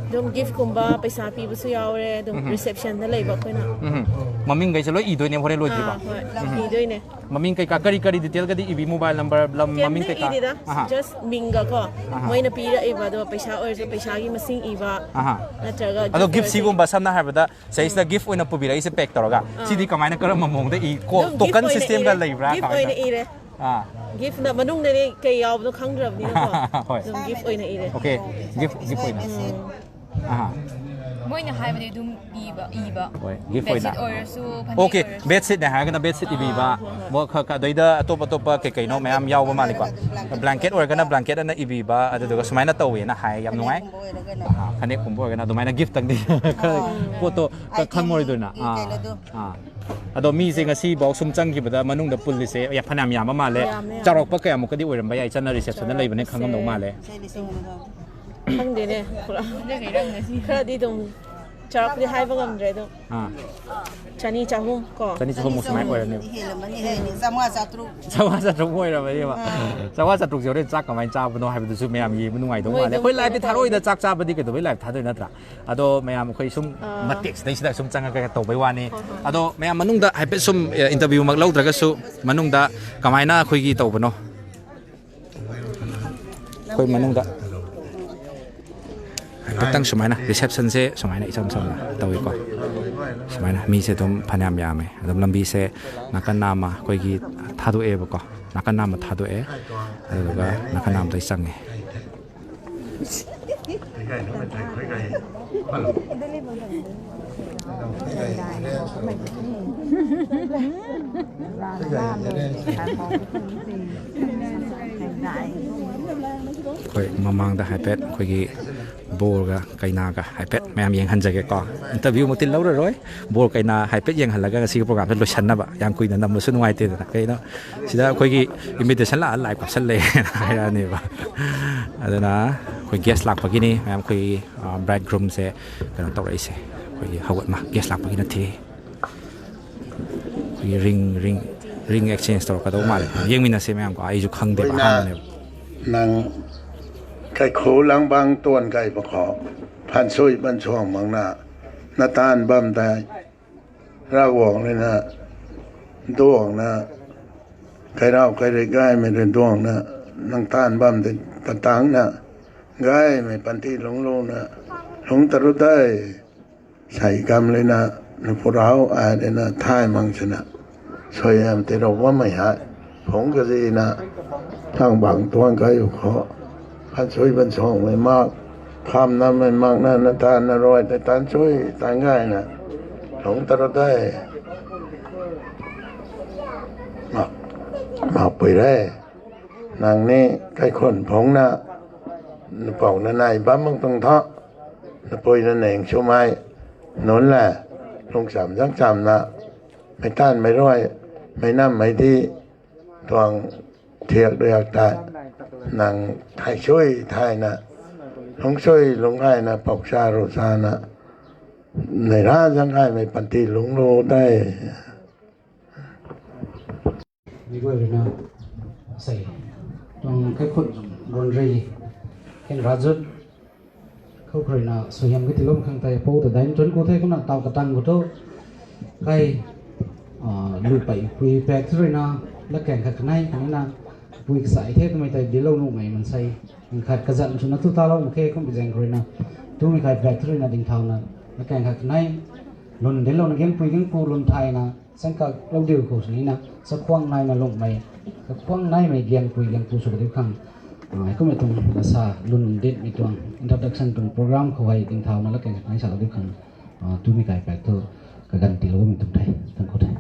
ꯑꯗꯨꯝ ꯒꯤꯐꯀꯨꯝꯕ ꯄꯩꯁꯥ ꯄꯤꯕꯁꯨ ꯌꯥꯎꯔꯦ, ꯑꯗꯨꯝ ꯔꯤꯁꯦꯞꯁꯟꯗ ꯂꯩꯕ ꯑꯩꯈꯣꯏꯅ꯫ ꯎꯝ꯫ ꯃꯃꯤꯡꯈꯩꯁꯦ ꯂꯣꯏ ꯏꯗꯣꯏꯅꯦ ꯍꯣꯔꯦꯟ ꯂꯣꯏꯗ꯭ꯔꯤꯕ? ꯑꯥ, ꯍꯣꯏ, ꯏꯗꯣꯏꯅꯦ꯫ ꯃꯃꯤꯡ ꯀꯩꯀꯥ ꯀꯔꯤ ꯀꯔꯤ ꯗꯤꯇꯦꯜꯒꯗꯤ ꯏꯕꯤ? ꯃꯣꯕꯥꯏꯜ ꯅꯝꯕꯔ, ꯂꯝ, ꯃꯃꯤꯡ ꯀꯩꯝꯇ ꯀꯩꯀꯥ? ꯏꯗꯦꯗ꯫ ꯑꯍꯥ꯫ Just ꯃꯤꯡꯒ ꯀꯣ, ꯑꯍꯥ꯫ ꯃꯣꯏꯅ ꯄꯤꯔꯛꯏꯕ, ꯑꯗꯣ ꯄꯩꯁꯥ ꯑꯣꯏꯔꯁꯨ ꯄꯩꯁꯥꯒꯤ ꯃꯁꯤꯡ ꯏꯕ, ꯑꯍꯥ꯫ ꯅꯠꯇ꯭ꯔꯒ ꯑꯗꯣ gift ꯒꯤꯐ ꯑꯣꯏꯔꯁꯨ ꯁꯤꯒꯨꯝꯕ, ꯁꯝꯅ ꯍꯥꯏꯔꯕꯗ ꯁꯤꯗꯩꯁꯤꯗ ꯒꯤꯐ ꯑꯣꯏꯅ ꯄꯨꯕꯤꯔꯛꯏꯁꯦ ꯄꯦꯛ ꯇꯧꯔꯒ, ꯁꯤꯗꯤ ꯀꯃꯥꯏꯅ, ꯀꯔꯝꯕ ꯃꯑꯣꯡꯗ ꯏ? ꯀꯣ-, ꯑꯗꯨꯝ gift ꯇꯣꯀꯟ ꯑꯣꯏꯅ ꯁꯤꯁꯇꯦꯝꯒ ꯏꯔꯦ꯫ ꯂꯩꯕ꯭ꯔꯥ? Gift ꯀꯃꯥꯏꯅ ꯑꯣꯏꯅ ꯇꯧ-, ꯏꯔꯦ꯫ ꯑꯥ꯫ Giftꯅ ꯃꯅꯨꯡꯗꯗꯤ ꯀꯩ ꯌꯥꯎꯕꯅꯣ ꯈꯪꯗ꯭ꯔꯕꯅꯤꯅꯀꯣ꯫ ꯍꯣꯏ꯫ ꯑꯗꯨꯝ gift ꯑꯣꯏꯅ ꯏꯔꯦ꯫ ꯑꯣꯀꯦ, ꯒꯤꯐ, ꯒꯤꯐ ꯑꯣꯏꯅ꯫ ꯑꯍꯥ꯫ ꯃꯣꯏꯅ ꯍꯥꯏꯕꯗꯤ ꯑꯗꯨꯝ ꯏꯕ ꯏꯕ꯫ ꯍꯣꯏ, ꯒꯤꯐ ꯑꯣꯏꯅ꯫ Bedsheet ꯑꯣꯏꯔꯁꯨ, ꯐꯅꯦꯛ ꯑꯣꯀꯦ, ꯑꯣꯏꯔꯁꯨ꯫ ꯕꯦꯗꯁꯤꯠꯅꯦ ꯍꯥꯏꯔꯒꯅ ꯕꯦꯗꯁꯤꯠ ꯏꯕꯤꯕ, ꯑꯥ, ꯍꯣꯏ, ꯍꯣꯏ꯫ ꯃꯣꯏ ꯈ-, ꯈ-, ꯑꯗꯩꯗ ꯑꯇꯣꯞ ꯑꯇꯣꯞꯄ ꯀꯩ ꯀꯩꯅꯣ ꯃꯌꯥꯝ ꯌꯥꯎꯕ ꯃꯥꯜꯂꯤꯀꯣ꯫ ꯕ꯭ꯂꯥꯡꯀꯦꯠ ꯑꯣꯏꯔꯒꯅ ꯕ꯭ꯂꯥꯡꯀꯦꯠ ꯑꯅ ꯏꯕꯤꯕ, ꯑꯗꯨꯗꯨꯒ ꯁꯨꯃꯥꯏꯅ ꯇꯧꯋꯦꯅ ꯍꯥꯏ, ꯌꯥꯝ ꯅꯨꯡꯉꯥꯏ꯫ ꯐꯅꯦꯛꯀꯨꯝꯕ ꯑꯣꯏꯔꯒꯅ꯫ ꯑꯥ, ꯐꯅꯦꯛꯀꯨꯝꯕ ꯑꯣꯏꯔꯒꯅ ꯑꯗꯨꯃꯥꯏꯅ ꯒꯤꯐꯇꯪꯗꯤ ꯈꯔ ꯑꯥ꯫ ꯄꯣꯠꯇꯣ ꯈꯔ Item ꯈꯪꯉꯔꯣꯏꯗꯣꯏꯅ꯫ ꯒꯤ ꯑꯥ, ꯀꯩꯅꯣꯗꯣ꯫ ꯑꯥ꯫ ꯑꯗꯣ ꯃꯤꯁꯦ ꯉꯁꯤꯐꯥꯎ ꯁꯨꯝ ꯆꯪꯈꯤꯕꯗ ꯃꯅꯨꯡꯗ ꯄꯨꯜꯂꯤꯁꯦ ꯌꯥꯝ ꯐꯅꯌꯥꯝ ꯌꯥꯝꯕ ꯃꯥꯜꯂꯦ꯫ ꯌꯥꯝꯃꯦ, ꯌꯥꯝꯃꯦ꯫ ꯆꯥꯎꯔꯥꯛꯄ ꯀꯌꯥꯃꯨꯛꯀꯗꯤ ꯑꯣꯏꯔꯝꯕ ꯌꯥꯏ? ꯏꯆꯟꯅ ꯔꯤꯁꯦꯞꯁꯟꯗ ꯂꯩꯕꯅꯤꯅ ꯈꯪꯉꯝꯗꯧ ꯃꯥꯜꯂꯦ꯫ ꯁꯦ, ꯂꯤꯁꯤꯡ ꯑꯃꯒ꯫ ꯈꯪꯗꯦꯅꯦ, ꯄꯨꯔꯥ꯫ ꯈꯔꯗꯤ ꯑꯗꯨꯝ ꯆꯥꯎꯔꯥꯛꯄꯗꯤ ꯍꯥꯏꯕ ꯉꯝꯗ꯭ꯔꯦ ꯑꯗꯣ꯫ ꯑꯥ꯫ ꯆꯅꯤ, ꯆꯍꯨꯝ ꯀꯣ꯫ ꯆꯅꯤ, ꯆꯍꯨꯝꯃꯨꯛ ꯁꯨꯃꯥꯏꯅ ꯑꯣꯏꯔꯝꯅꯦꯕ꯫ ꯍꯦꯜꯂꯝꯃꯅꯤ, ꯍꯦ, ꯆꯥꯝꯃꯉꯥ, ꯆꯥꯇ꯭ꯔꯨꯛ꯫ ꯆꯥꯝꯃꯉꯥ, ꯆꯥꯇ꯭ꯔꯨꯛ ꯑꯣꯏꯔꯕꯅꯦꯕ꯫ ꯑꯥ꯫ ꯆꯥꯝꯃꯉꯥ, ꯆꯥꯇ꯭ꯔꯨꯛꯁꯦ ꯍꯣꯔꯦꯟ ꯆꯥꯛ ꯀꯃꯥꯏꯅ ꯆꯥꯕꯅꯣ ꯍꯥꯏꯕꯗꯨꯁꯨ ꯃꯌꯥꯝ ꯌꯦꯡꯕ ꯅꯨꯡꯉꯥꯏꯗꯧ ꯃꯥꯜꯂꯦ꯫ ꯑꯩꯈꯣꯏ live ꯇꯤ ꯊꯥꯔꯛꯑꯣꯏꯗ, ꯆꯥꯛ ꯆꯥꯕꯗꯤ ꯀꯩꯗꯧꯕꯩ live ꯊꯥꯗꯣꯏ ꯅꯠꯇ꯭ꯔꯥ? ꯑꯗꯣ ꯃꯌꯥꯝ ꯑꯩꯈꯣꯏ ꯁꯨꯝ ꯑꯥ꯫ ꯃꯇꯦꯛ ꯁꯤꯗꯩꯁꯤꯗ ꯁꯨꯝ ꯆꯪꯉꯒ ꯇꯧꯕꯩ ꯋꯥꯅꯤ꯫ ꯍꯣꯏ, ꯍꯣꯏ꯫ ꯑꯗꯣ ꯃꯌꯥꯝ ꯃꯅꯨꯡꯗ ꯍꯥꯏꯐꯦꯠ ꯁꯨꯝ, ꯑꯦ, interview ꯃꯛ ꯂꯧꯗ꯭ꯔꯒꯁꯨ ꯃꯅꯨꯡꯗ ꯀꯃꯥꯏꯅ ꯑꯩꯈꯣꯏꯒꯤ ꯇꯧꯕꯅꯣ? ꯑꯩꯈꯣꯏ ꯃꯅꯨꯡꯗ ꯍꯥꯏꯐꯦꯠꯇꯪ ꯁꯨꯃꯥꯏꯅ reception ꯁꯦ ꯁꯨꯃꯥꯏꯅ ꯏꯆꯝ ꯆꯝꯅ ꯇꯧꯏꯀꯣ꯫ ꯁꯨꯃꯥꯏꯅ ꯃꯤꯁꯦ ꯑꯗꯨꯝ ꯐꯅꯌꯥꯝ ꯌꯥꯝꯃꯦ꯫ ꯑꯗꯨꯝ ꯂꯝꯕꯤꯁꯦ ꯅꯥꯀꯟ ꯅꯥꯝꯃ ꯑꯩꯈꯣꯏꯒꯤ ꯊꯥꯗꯣꯛꯑꯦꯕꯀꯣ꯫ ꯅꯥꯀꯟ ꯅꯥꯝꯃ ꯊꯥꯗꯣꯛꯑꯦ꯫ ꯑꯗꯨꯗꯨꯒ ꯅꯥꯀꯟ ꯅꯥꯝꯃꯗꯩ ꯆꯪꯉꯦ꯫ ꯑꯩꯈꯣꯏ ꯃꯃꯥꯡꯗ ꯍꯥꯏꯐꯦꯠ ꯑꯩꯈꯣꯏꯒꯤ ꯕꯣꯔꯒ ꯀꯩꯅꯥꯒ ꯍꯥꯏꯐꯦꯠ ꯃꯌꯥꯝ ꯌꯦꯡꯍꯟꯖꯒꯦꯀꯣ꯫ Interview ꯃꯛꯇꯤ ꯂꯧꯔꯔꯣꯏ꯫ ꯕꯣꯔ ꯀꯩꯅꯥ ꯍꯥꯏꯐꯦꯠ ꯌꯦꯡꯍꯜꯂꯒ ꯉꯁꯤꯒꯤ program ꯁꯦ ꯂꯣꯏꯁꯟꯅꯕ꯫ ꯌꯥꯝ ꯀꯨꯏꯅ ꯅꯝꯕꯁꯨ ꯅꯨꯡꯉꯥꯏꯇꯦꯗꯅ꯫ ꯀꯩꯅꯣ ꯁꯤꯗ ꯑꯩꯈꯣꯏꯒꯤ invitation ꯂꯥꯛꯑ live ꯀꯥꯞꯁꯜꯂꯛꯑꯦꯅ ꯍꯥꯏꯔꯛꯑꯅꯦꯕ꯫ ꯑꯗꯨꯅ ꯑꯩꯈꯣꯏ guest ꯂꯥꯛꯄꯒꯤꯅꯤ ꯃꯌꯥꯝ ꯑꯩꯈꯣꯏꯒꯤ, ꯑ, bridegroom ꯁꯦ ꯀꯩꯅꯣ ꯇꯧꯔꯛꯏꯁꯦ꯫ ꯑꯩꯈꯣꯏꯒꯤ ꯍꯧꯒꯠꯃ guest ꯂꯥꯛꯄꯒꯤ ꯅꯠꯇꯦ꯫ ꯑꯩꯈꯣꯏꯒꯤ ring, ring, ring exchange ꯇꯧꯔꯛꯀꯗꯧ ꯃꯥꯜꯂꯦ꯫ ꯌꯦꯡꯃꯤꯟꯅꯁꯦ ꯃꯌꯥꯝꯀꯣ꯫ ꯑꯩꯁꯨ ꯈꯪꯗꯦꯕ, ꯑꯩꯈꯣꯏꯅ ꯑꯍꯥꯟꯕꯅꯦꯕ꯫ ꯅꯪ ꯀꯩꯈꯨ ꯂꯥꯡꯕꯥꯡ ꯇꯣꯟ ꯀꯥꯏꯕꯈꯣ ꯐꯥꯟꯁꯣꯏ ꯄꯟꯁꯣꯡꯃꯛꯅ ꯅꯇꯥꯟ ꯕꯝꯗ ꯔꯥꯒꯣꯡꯅꯤꯅ ꯗꯣꯡꯅ ꯀꯩꯔꯥꯎ ꯀꯩꯔꯩ ꯒꯥꯏꯃꯤꯗ ꯗꯣꯡꯅ ꯅꯪꯇꯥꯟ ꯕꯝꯗ ꯇꯇꯥꯡꯅ ꯒꯥꯏꯃꯤ ꯄꯟꯇꯤ ꯂꯨꯡ ꯂꯨꯡꯅ ꯂꯨꯡ ꯇꯔꯨꯗꯩ ꯁꯥꯏ ꯀꯝꯂꯤꯅ ꯅꯄꯨꯔꯥꯎ ꯑꯥꯏꯗꯅ ꯊꯥꯏ ꯃꯪꯁꯤꯅ ꯁꯣꯏꯌꯥꯝ ꯇꯦꯔꯧꯕ ꯃꯩꯍꯥꯏ ꯐꯣꯡ ꯀꯖꯤꯅ ꯊꯥꯡꯕꯥꯡ ꯇꯣꯟ ꯀꯥꯏꯌꯨꯈꯣ ꯐꯟꯁꯣꯏ ꯐꯟꯁꯣꯡ ꯃꯩꯃꯥꯛ ꯈꯥꯝꯅ ꯃꯩꯃꯥꯛꯅ ꯅꯇꯥꯟ ꯅꯔꯣꯏꯗ ꯇꯥꯟꯁꯣꯏ ꯇꯥꯟꯒꯥꯏꯅ ꯂꯣꯡ ꯇꯔꯨꯗꯩ ꯃꯥꯛ ꯃꯥꯛꯄꯩꯔꯦ꯫ ꯅꯪꯅꯤ ꯀꯩꯈꯣꯟ ꯐꯣꯡꯅ ꯅꯄꯥꯎꯅ ꯅꯥꯏꯕ ꯃꯪꯇꯣꯡ ꯊꯣꯛ ꯅꯄꯣꯏꯅ ꯅꯦꯡ ꯁꯨꯃꯥꯏ ꯅꯣꯟꯂꯦ ꯂꯣꯡꯆꯥꯝ ꯖꯪꯆꯥꯝꯅ ꯃꯩꯇꯥꯟ ꯃꯩꯔꯣꯏ ꯃꯩꯅꯝ ꯃꯩꯗꯤ ꯇꯣꯡ ꯊꯦꯛ ꯂꯣꯏꯌꯥꯛꯇ ꯅꯪ ꯊꯥꯏꯁꯣꯏ ꯊꯥꯏꯅ ꯂꯣꯡꯁꯣꯏ ꯂꯣꯡꯒꯥꯏꯅ ꯄꯥꯎꯆꯥ ꯔꯣꯆꯥꯅ ꯅꯩꯔꯥ ꯖꯪꯒꯥꯏꯃꯩ ꯄꯟꯊꯤ ꯂꯨꯡꯂꯨ ꯇꯥꯏ꯫ ꯃꯤꯑꯣꯏꯕꯅ ꯉꯁꯥꯏ ꯇꯨꯡ ꯀꯩꯈꯨꯠ ꯔꯣꯟꯔꯤ ꯀꯦꯟ ꯔꯥꯖꯨꯠ ꯈꯧꯈ꯭ꯔꯣꯏꯅ ꯁꯣꯏꯌꯝꯒꯤ ꯇꯤꯂꯣꯝ ꯈꯪ ꯇꯥꯏ ꯄꯧꯗ ꯗꯥꯏꯟ ꯇꯨꯟ ꯀꯣꯊꯦ ꯀꯨꯅ ꯇꯥꯎ ꯀꯇꯥꯡ ꯀꯣꯊꯣ ꯀꯥꯏ, ꯑ, ꯂꯨꯄꯥ ꯏꯄꯨꯏ ꯄꯦꯛ ꯊ꯭ꯔꯣꯏꯅ ꯂꯀꯦꯡ ꯈꯛ ꯈꯅꯥꯏ ꯈꯅꯤꯅ ꯏꯄꯨꯏ ꯀꯁꯥꯏ ꯊꯦ ꯀꯃꯩ ꯇꯥꯏ ꯗꯤꯂꯧ ꯅꯣꯡꯃꯩ ꯃꯟꯁꯥꯏ ꯏꯪꯈꯠ ꯀꯖꯠ ꯁꯨꯅ ꯇꯨ ꯇꯥꯂꯧ ꯃꯈꯦ ꯈꯨꯝ ꯕꯤꯖꯦꯡ ꯈ꯭ꯔꯣꯏꯅ ꯇꯨꯃꯤ ꯀꯥꯏ ꯄꯦꯛ ꯊ꯭ꯔꯣꯏꯅ ꯗꯤꯡꯊꯥꯎꯅ ꯂꯀꯦꯡ ꯈꯛ ꯈꯅꯥꯏ ꯂꯨꯟ ꯗꯤꯂꯧꯅ ꯒꯦꯡ ꯄꯨꯏ ꯒꯦꯡ ꯄꯨ ꯂꯨꯟ ꯊꯥꯏꯅ ꯁꯪꯀ ꯂꯧꯗꯤꯔ ꯈꯣꯁꯅꯤꯅ ꯆꯈ꯭ꯋꯥꯡ ꯅꯥꯏꯃ ꯂꯣꯡꯃꯩ, ꯆꯈ꯭ꯋꯥꯡ ꯅꯥꯏꯃꯩ ꯒꯦꯡ ꯄꯨꯏ ꯒꯦꯡ ꯄꯨ ꯁꯨꯕꯗꯤ ꯈꯪ, ꯑ, ꯍꯩꯀꯨ ꯃꯇꯨꯡ ꯃꯁꯥ ꯂꯨꯟ ꯗꯤꯠ ꯃꯤꯇꯣꯡ introduction ꯇꯨꯡ program ꯈꯣꯍꯩ ꯗꯤꯡꯊꯥꯎꯅ ꯂꯀꯦꯡ ꯈꯛ ꯈꯅꯥꯏ ꯁꯥꯂꯧꯗꯤ ꯈꯪ, ꯑ, ꯇꯨꯃꯤ ꯀꯥꯏ ꯄꯦꯛ ꯊ꯭ꯔꯣ ꯀꯒꯟ ꯇꯤꯂꯧ ꯃꯤꯇꯨꯡ ꯊꯥꯏ ꯊꯪꯈꯣ ꯊꯥꯏ꯫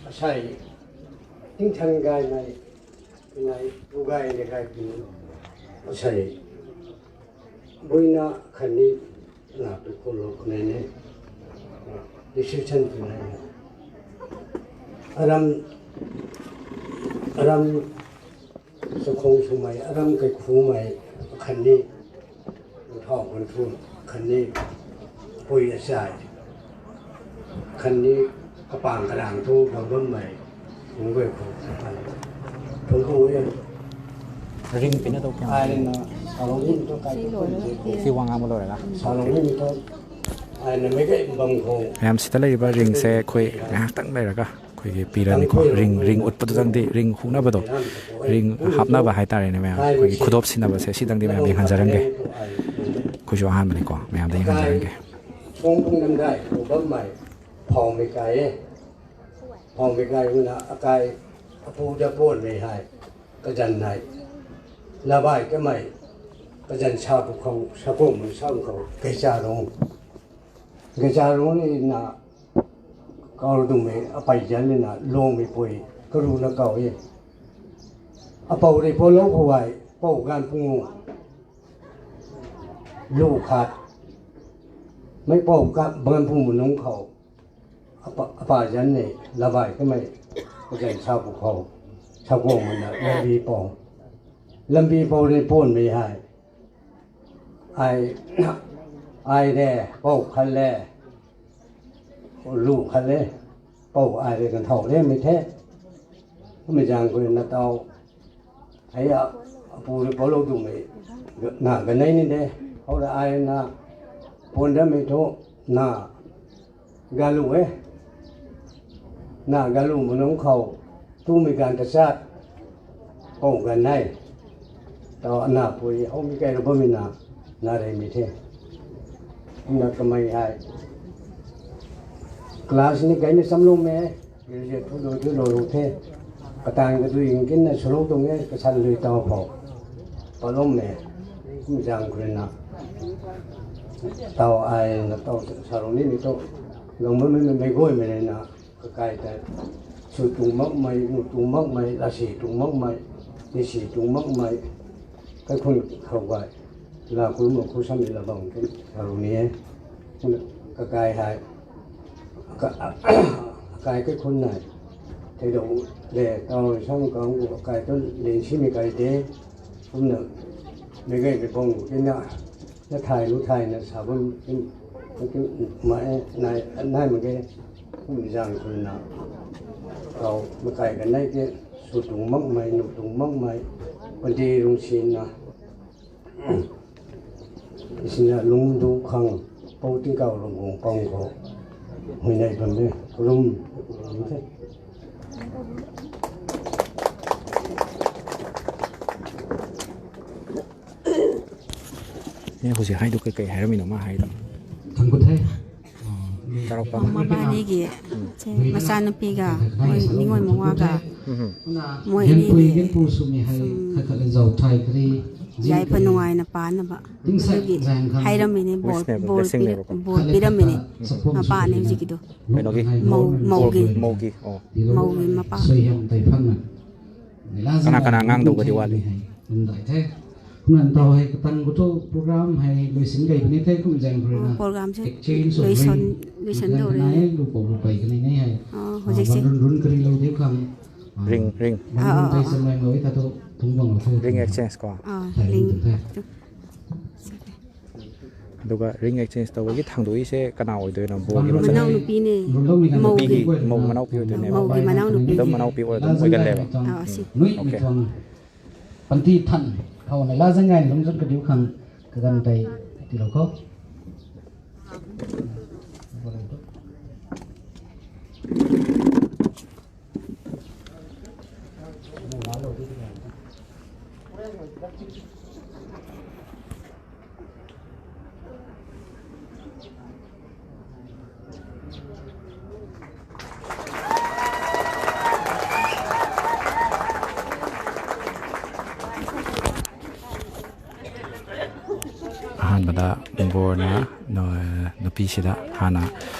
Asai, tingthang gai mai, nai, bugai ne gai pinu. Asai, buina khani, na tu kolo nene, decision tu nene. Aram, aram, Sakhong sumai, aram kai khumai, khani, thong kan thu, khani, pui asai, khani, kapang kalang thu, bang bam mai, kung gai khu, thong khu ya. Ring pina to kya? Ai na, salong ni to kai. Si wang amo lo ra. Salong ni to, ai na me kai bang khu. ꯃꯌꯥꯝ ꯁꯤꯗ ꯂꯩꯔꯤꯕ ꯔꯤꯡꯁꯦ ꯑꯩꯈꯣꯏ ꯉꯥꯏꯍꯥꯛꯇꯪ ꯂꯩꯔꯒ ꯑꯩꯈꯣꯏꯒꯤ ꯄꯤꯔꯅꯤꯀꯣ꯫ Ring, ring ꯎꯠꯄꯗꯨꯗꯪꯗꯤ, ring ꯍꯨꯛꯅꯕꯗꯣ, ring ꯍꯥꯞꯅꯕ ꯍꯥꯏꯇꯥꯔꯦꯅꯦ ꯃꯌꯥꯝ, ꯑꯩꯈꯣꯏꯒꯤ ꯈꯨꯗꯣꯞ ꯁꯤꯟꯅꯕꯁꯦ, ꯁꯤꯗꯪꯗꯤ ꯃꯌꯥꯝ ꯌꯦꯡꯍꯟꯖꯔꯝꯒꯦ꯫ ꯑꯩꯈꯣꯏꯁꯨ ꯑꯍꯥꯟꯕꯅꯤꯀꯣ, ꯃꯌꯥꯝꯗ ꯌꯦꯡꯍꯟꯖꯔꯝꯒꯦ꯫ ꯁꯣꯝ ꯄꯨꯡ ꯅꯝꯗꯥꯏ ꯄꯨꯕꯝ ꯃꯥꯏ ꯐꯥꯎꯃꯤ ꯀꯥꯏꯌꯦ꯫ ꯐꯥꯎꯃꯤ ꯀꯥꯏꯕꯅ ꯑꯀꯥꯏ ꯑꯄꯨꯗ ꯄꯣꯟꯃꯤ ꯍꯥꯏ꯫ ꯀꯖꯟ ꯍꯥꯏ꯫ ꯂꯕꯥꯏ ꯀꯃꯥꯏ꯫ ꯀꯖꯟ ꯁꯥ ꯄꯨꯈꯧ, ꯁꯒꯣꯝ ꯁꯥ ꯄꯨꯈꯧ, ꯀꯩꯆꯥꯔꯣꯡ꯫ ꯀꯩꯆꯥꯔꯣꯡꯅ ꯀꯥꯎꯔꯗꯨꯃꯤ ꯑꯄꯥꯏꯖꯜꯅꯤꯅ ꯂꯣꯡꯃꯤ ꯄꯣꯏ ꯀꯔꯨꯅ ꯀꯥꯎꯏ꯫ ꯑꯄꯧꯔꯤ ꯄꯣꯂꯧ ꯍꯋꯥꯏ ꯄꯧ ꯒꯥꯟ ꯄꯨꯡꯉꯨ꯫ ꯂꯨ ꯈꯥꯠ ꯃꯩ ꯄꯥꯎ ꯀ ꯕꯪꯒꯟ ꯄꯨ ꯃꯅꯨꯡ ꯈꯥꯎ ꯑꯄꯥ ꯖꯟ ꯅꯦ ꯂꯕꯥꯏ ꯀꯃꯩ ꯀꯖꯟ ꯁꯥꯕꯨ ꯈꯥꯎ ꯁꯥꯒꯣꯡ ꯃꯅ ꯂꯝꯕꯤ ꯄꯥꯎ ꯂꯝꯕꯤ ꯄꯥꯎ ꯔꯦ ꯄꯣꯟ ꯃꯩ ꯍꯥꯏ ꯑꯥꯏ ꯑꯥꯏ ꯔꯦ ꯄꯥꯎ ꯈꯜꯂꯦ ꯂꯨ ꯈꯜꯂꯦ ꯄꯥꯎ ꯑꯥꯏ ꯔꯦ ꯀꯟꯊꯧ ꯔꯦ ꯃꯩ ꯊꯦ ꯃꯩ ꯖꯥꯡ ꯀꯨꯏ ꯅ ꯇꯥꯎ ꯑꯩ ꯄꯨꯔꯤ ꯄꯣꯠꯂꯧꯗꯨꯉꯩ ꯅꯥ ꯒꯅꯩꯅꯤꯗꯦ ꯍꯧꯔ ꯑꯥꯏꯅ ꯄꯣꯟꯗꯃꯤꯊꯣ ꯅꯥ ꯒꯥꯂꯨꯋꯦ ꯅꯥ ꯒꯥꯂꯨ ꯃꯅꯨꯡ ꯈꯥꯎ ꯇꯨꯃꯤꯀꯥꯟꯗ ꯆꯥꯠ ꯀꯧ ꯒꯅꯩ ꯇꯧ ꯑꯅꯥ ꯄꯨꯔꯤ ꯍꯧꯃꯤ ꯀꯩꯔꯨꯕꯃꯤꯅ ꯅꯥꯔꯩꯃꯤꯊꯦ ꯅ ꯀꯃꯩ ꯍꯥꯏ ꯀ꯭ꯂꯥꯁꯅꯤ ꯀꯩꯅ ꯆꯝꯂꯣꯝꯃꯦ ꯒ꯭ꯔꯦꯖꯨꯑꯦꯠ ꯊꯨꯗꯣꯏ ꯊꯨꯗꯣꯏꯔꯨꯊꯦ ꯀꯇꯥꯡꯒꯗꯨ ꯌꯦꯡꯒꯤꯟꯅ ꯁꯨꯔꯧꯗꯧꯉꯦ ꯀꯁꯥꯜ ꯂꯨꯏ ꯇꯧꯐꯥꯎ ꯄꯣꯠꯂꯣꯝꯃꯦ ꯃꯤꯖꯥꯡ ꯈꯨꯔꯤꯅ ꯇꯥꯎ ꯑꯥꯏꯅ ꯇꯧ ꯁꯥꯔꯨꯅꯤ ꯃꯤꯇꯣ ꯂꯧꯃꯝꯃꯤ ꯃꯩꯒꯣꯏ ꯃꯔꯦꯅ ꯀꯀꯥꯏꯗ ꯁꯨ ꯇꯨꯡꯃꯛ ꯃꯩ ꯅꯨ ꯇꯨꯡꯃꯛ ꯃꯩ ꯂꯥꯁꯤ ꯇꯨꯡꯃꯛ ꯃꯩ ꯅꯤꯁꯤ ꯇꯨꯡꯃꯛ ꯃꯩ ꯀꯩꯈꯨꯟ ꯈꯧꯒꯥꯏ ꯂꯥ ꯈꯨꯔꯨꯝꯕ ꯈꯨꯔꯁꯝ ꯏꯜꯂꯕ ꯑꯃꯨꯛꯇꯪ ꯁꯥꯔꯨꯅꯤꯌꯦ꯫ ꯀꯀꯥꯏ ꯍꯥꯏ ꯑꯀꯥꯏ ꯀꯩꯈꯨꯟ ꯍꯥꯏ ꯊꯩꯗꯧ ꯂꯦ ꯇꯥꯎꯔ ꯁꯝ ꯀꯥꯡꯕꯨ ꯑꯀꯥꯏꯗꯣ ꯂꯦꯡꯁꯤꯃꯤ ꯀꯥꯏꯗꯦ꯫ ꯁꯨꯝꯅ ꯃꯩꯒꯩ ꯃꯩꯕꯣꯡ ꯀꯩꯅ ꯅꯊꯥꯏ ꯂꯨꯊꯥꯏꯅ ꯁꯥꯕꯝ ꯅꯥꯏꯃꯒꯦ ꯈꯨꯝꯖꯥꯡ ꯈꯨꯜꯅ ꯀꯥꯎ ꯃꯀꯥꯏꯒ ꯅꯩꯒꯦ ꯁꯨꯇꯨꯡꯃꯛ ꯃꯩ ꯅꯨꯡꯇꯨꯡꯃꯛ ꯃꯩ ꯄꯟꯗꯦ ꯅꯨꯡꯁꯤꯅ ꯏꯁꯤꯡꯅ ꯂꯨꯡꯗꯨ ꯈꯪ ꯄꯧ ꯇꯤꯡꯀꯥꯎ ꯂꯨꯡꯒꯣꯡ ꯄꯥꯎꯈꯣ ꯍꯨꯏꯅꯥꯏ ꯄꯝꯃꯦ ꯈꯨꯔꯨꯝ ꯑꯦ, ꯍꯧꯖꯤꯛ ꯍꯥꯏꯗꯣ ꯀꯩꯀꯩ ꯍꯥꯏꯔꯝꯃꯤꯅꯣ ꯃꯥ ꯍꯥꯏꯗꯣ? ꯊꯝꯒꯗ꯭ꯔꯦ꯫ ꯆꯥꯎꯔꯛꯄ ꯑꯃ꯫ ꯃꯕꯥꯅꯤꯒꯤ ꯁꯦ ꯃꯆꯥꯅꯨꯄꯤꯒ ꯃꯣꯏ ꯅꯤꯉꯣꯜ ꯃꯋꯥꯒ ꯎꯝ꯫ ꯃꯣꯏ ꯑꯅꯤꯒꯤ ꯁꯨꯝ ꯌꯥꯏꯐ ꯅꯨꯡꯉꯥꯏꯅ ꯄꯥꯟꯅꯕ ꯑꯗꯨꯒꯤ ꯍꯥꯏꯔꯝꯃꯤꯅꯦ, ꯕꯣꯔ, ꯕꯣꯔ ꯄꯤꯔꯝꯃꯤꯅꯦ꯫ ꯃꯄꯥꯅꯦ ꯍꯧꯖꯤꯛꯀꯤꯗꯣ꯫ ꯀꯩꯅꯣꯒꯤ? ꯃꯧ-, ꯃꯧꯒꯤ꯫ ꯃꯧꯒꯤ, ꯑꯣ꯫ ꯃꯧꯒꯤ ꯃꯄꯥ꯫ ꯀꯅꯥ ꯀꯅꯥ ꯉꯥꯡꯗꯧꯕꯗꯤ ꯋꯥꯠꯂꯤ? ꯅꯟ ꯇꯧ ꯍꯥꯏ ꯈꯇꯪ ꯕꯨꯊꯣ program ꯍꯥꯏ ꯂꯣꯏꯁꯤꯟ ꯀꯩꯕꯅꯤ ꯊꯦ ꯀꯨꯝ ꯖꯦꯡ ꯐꯔꯤꯅ꯫ ꯑꯣ, program ꯁꯦ ꯂꯣꯏꯁꯟ-, ꯂꯣꯏꯁꯟꯗꯧꯔꯦ꯫ ꯂꯨꯄꯧ ꯂꯨꯄꯩ ꯀꯅꯤ ꯅꯩ ꯍꯥꯏ꯫ ꯑꯣ, ꯍꯧꯖꯤꯛꯁꯦ꯫ ꯕꯟꯗꯨꯟ ꯔꯨꯟ ꯀꯔꯤ ꯂꯧꯗꯦ ꯈꯪ꯫ Ring, ring. ꯕꯟꯗꯨꯟ ꯑꯥ, ꯑꯥ, ꯄꯩ ꯑꯥ꯫ ꯁꯝ ꯂꯩ ꯃꯣꯏ ꯊꯥꯗꯣ ꯊꯨꯡ ꯕꯪ ꯂꯧꯊꯣꯛ꯫ ꯔꯤꯡ exchange ꯀꯣ꯫ ꯑꯥ, ꯊꯥꯏ ꯔꯤꯡ꯫ ꯊꯥꯏ꯫ ꯑꯗꯨꯒ ring exchange ꯇꯧꯕꯒꯤ ꯊꯥꯡꯗꯣꯛꯏꯁꯦ ꯀꯅꯥ ꯑꯣꯏꯗꯣꯏꯅꯣ? ꯕꯣꯔꯒꯤ ꯃꯆꯟ-, ꯃꯅꯥꯎꯅꯨꯄꯤꯅꯦ꯫ ꯃꯧꯒꯤ꯫ ꯅꯨꯄꯤꯒꯤ, ꯃꯧ ꯃꯅꯥꯎꯄꯤ ꯑꯣꯏꯗꯣꯏꯅꯦꯕ꯫ ꯃꯧꯒꯤ ꯃꯅꯥꯎꯅꯨꯄꯤ꯫ ꯑꯗꯨꯝ ꯃꯅꯥꯎꯄꯤ ꯑꯣꯏꯔ ꯑꯗꯨꯝ ꯂꯥꯖꯪꯒꯥꯏ ꯑꯣꯏꯒꯜꯂꯦꯕ꯫ ꯃꯤꯇꯣꯡ꯫ ꯑꯥ, ꯑꯁꯤ꯫ ꯅꯨꯏ okay꯫ ꯃꯤꯇꯣꯡ꯫ ꯄꯟꯇꯤ ꯊꯟ꯫ ꯈꯥꯎꯅ ꯂꯥꯖꯪꯒꯥꯏ ꯂꯨꯝꯖꯠ ꯀꯗꯤꯎ ꯈꯪ ꯀꯒꯟ ꯇꯩ ꯇꯤꯂꯣꯀꯣ꯫ ꯑꯍꯥꯟꯕꯗ ꯕꯣꯔꯅ ꯅꯨ-, ꯅꯨꯄꯤꯁꯤꯗ ꯍꯥꯟꯅ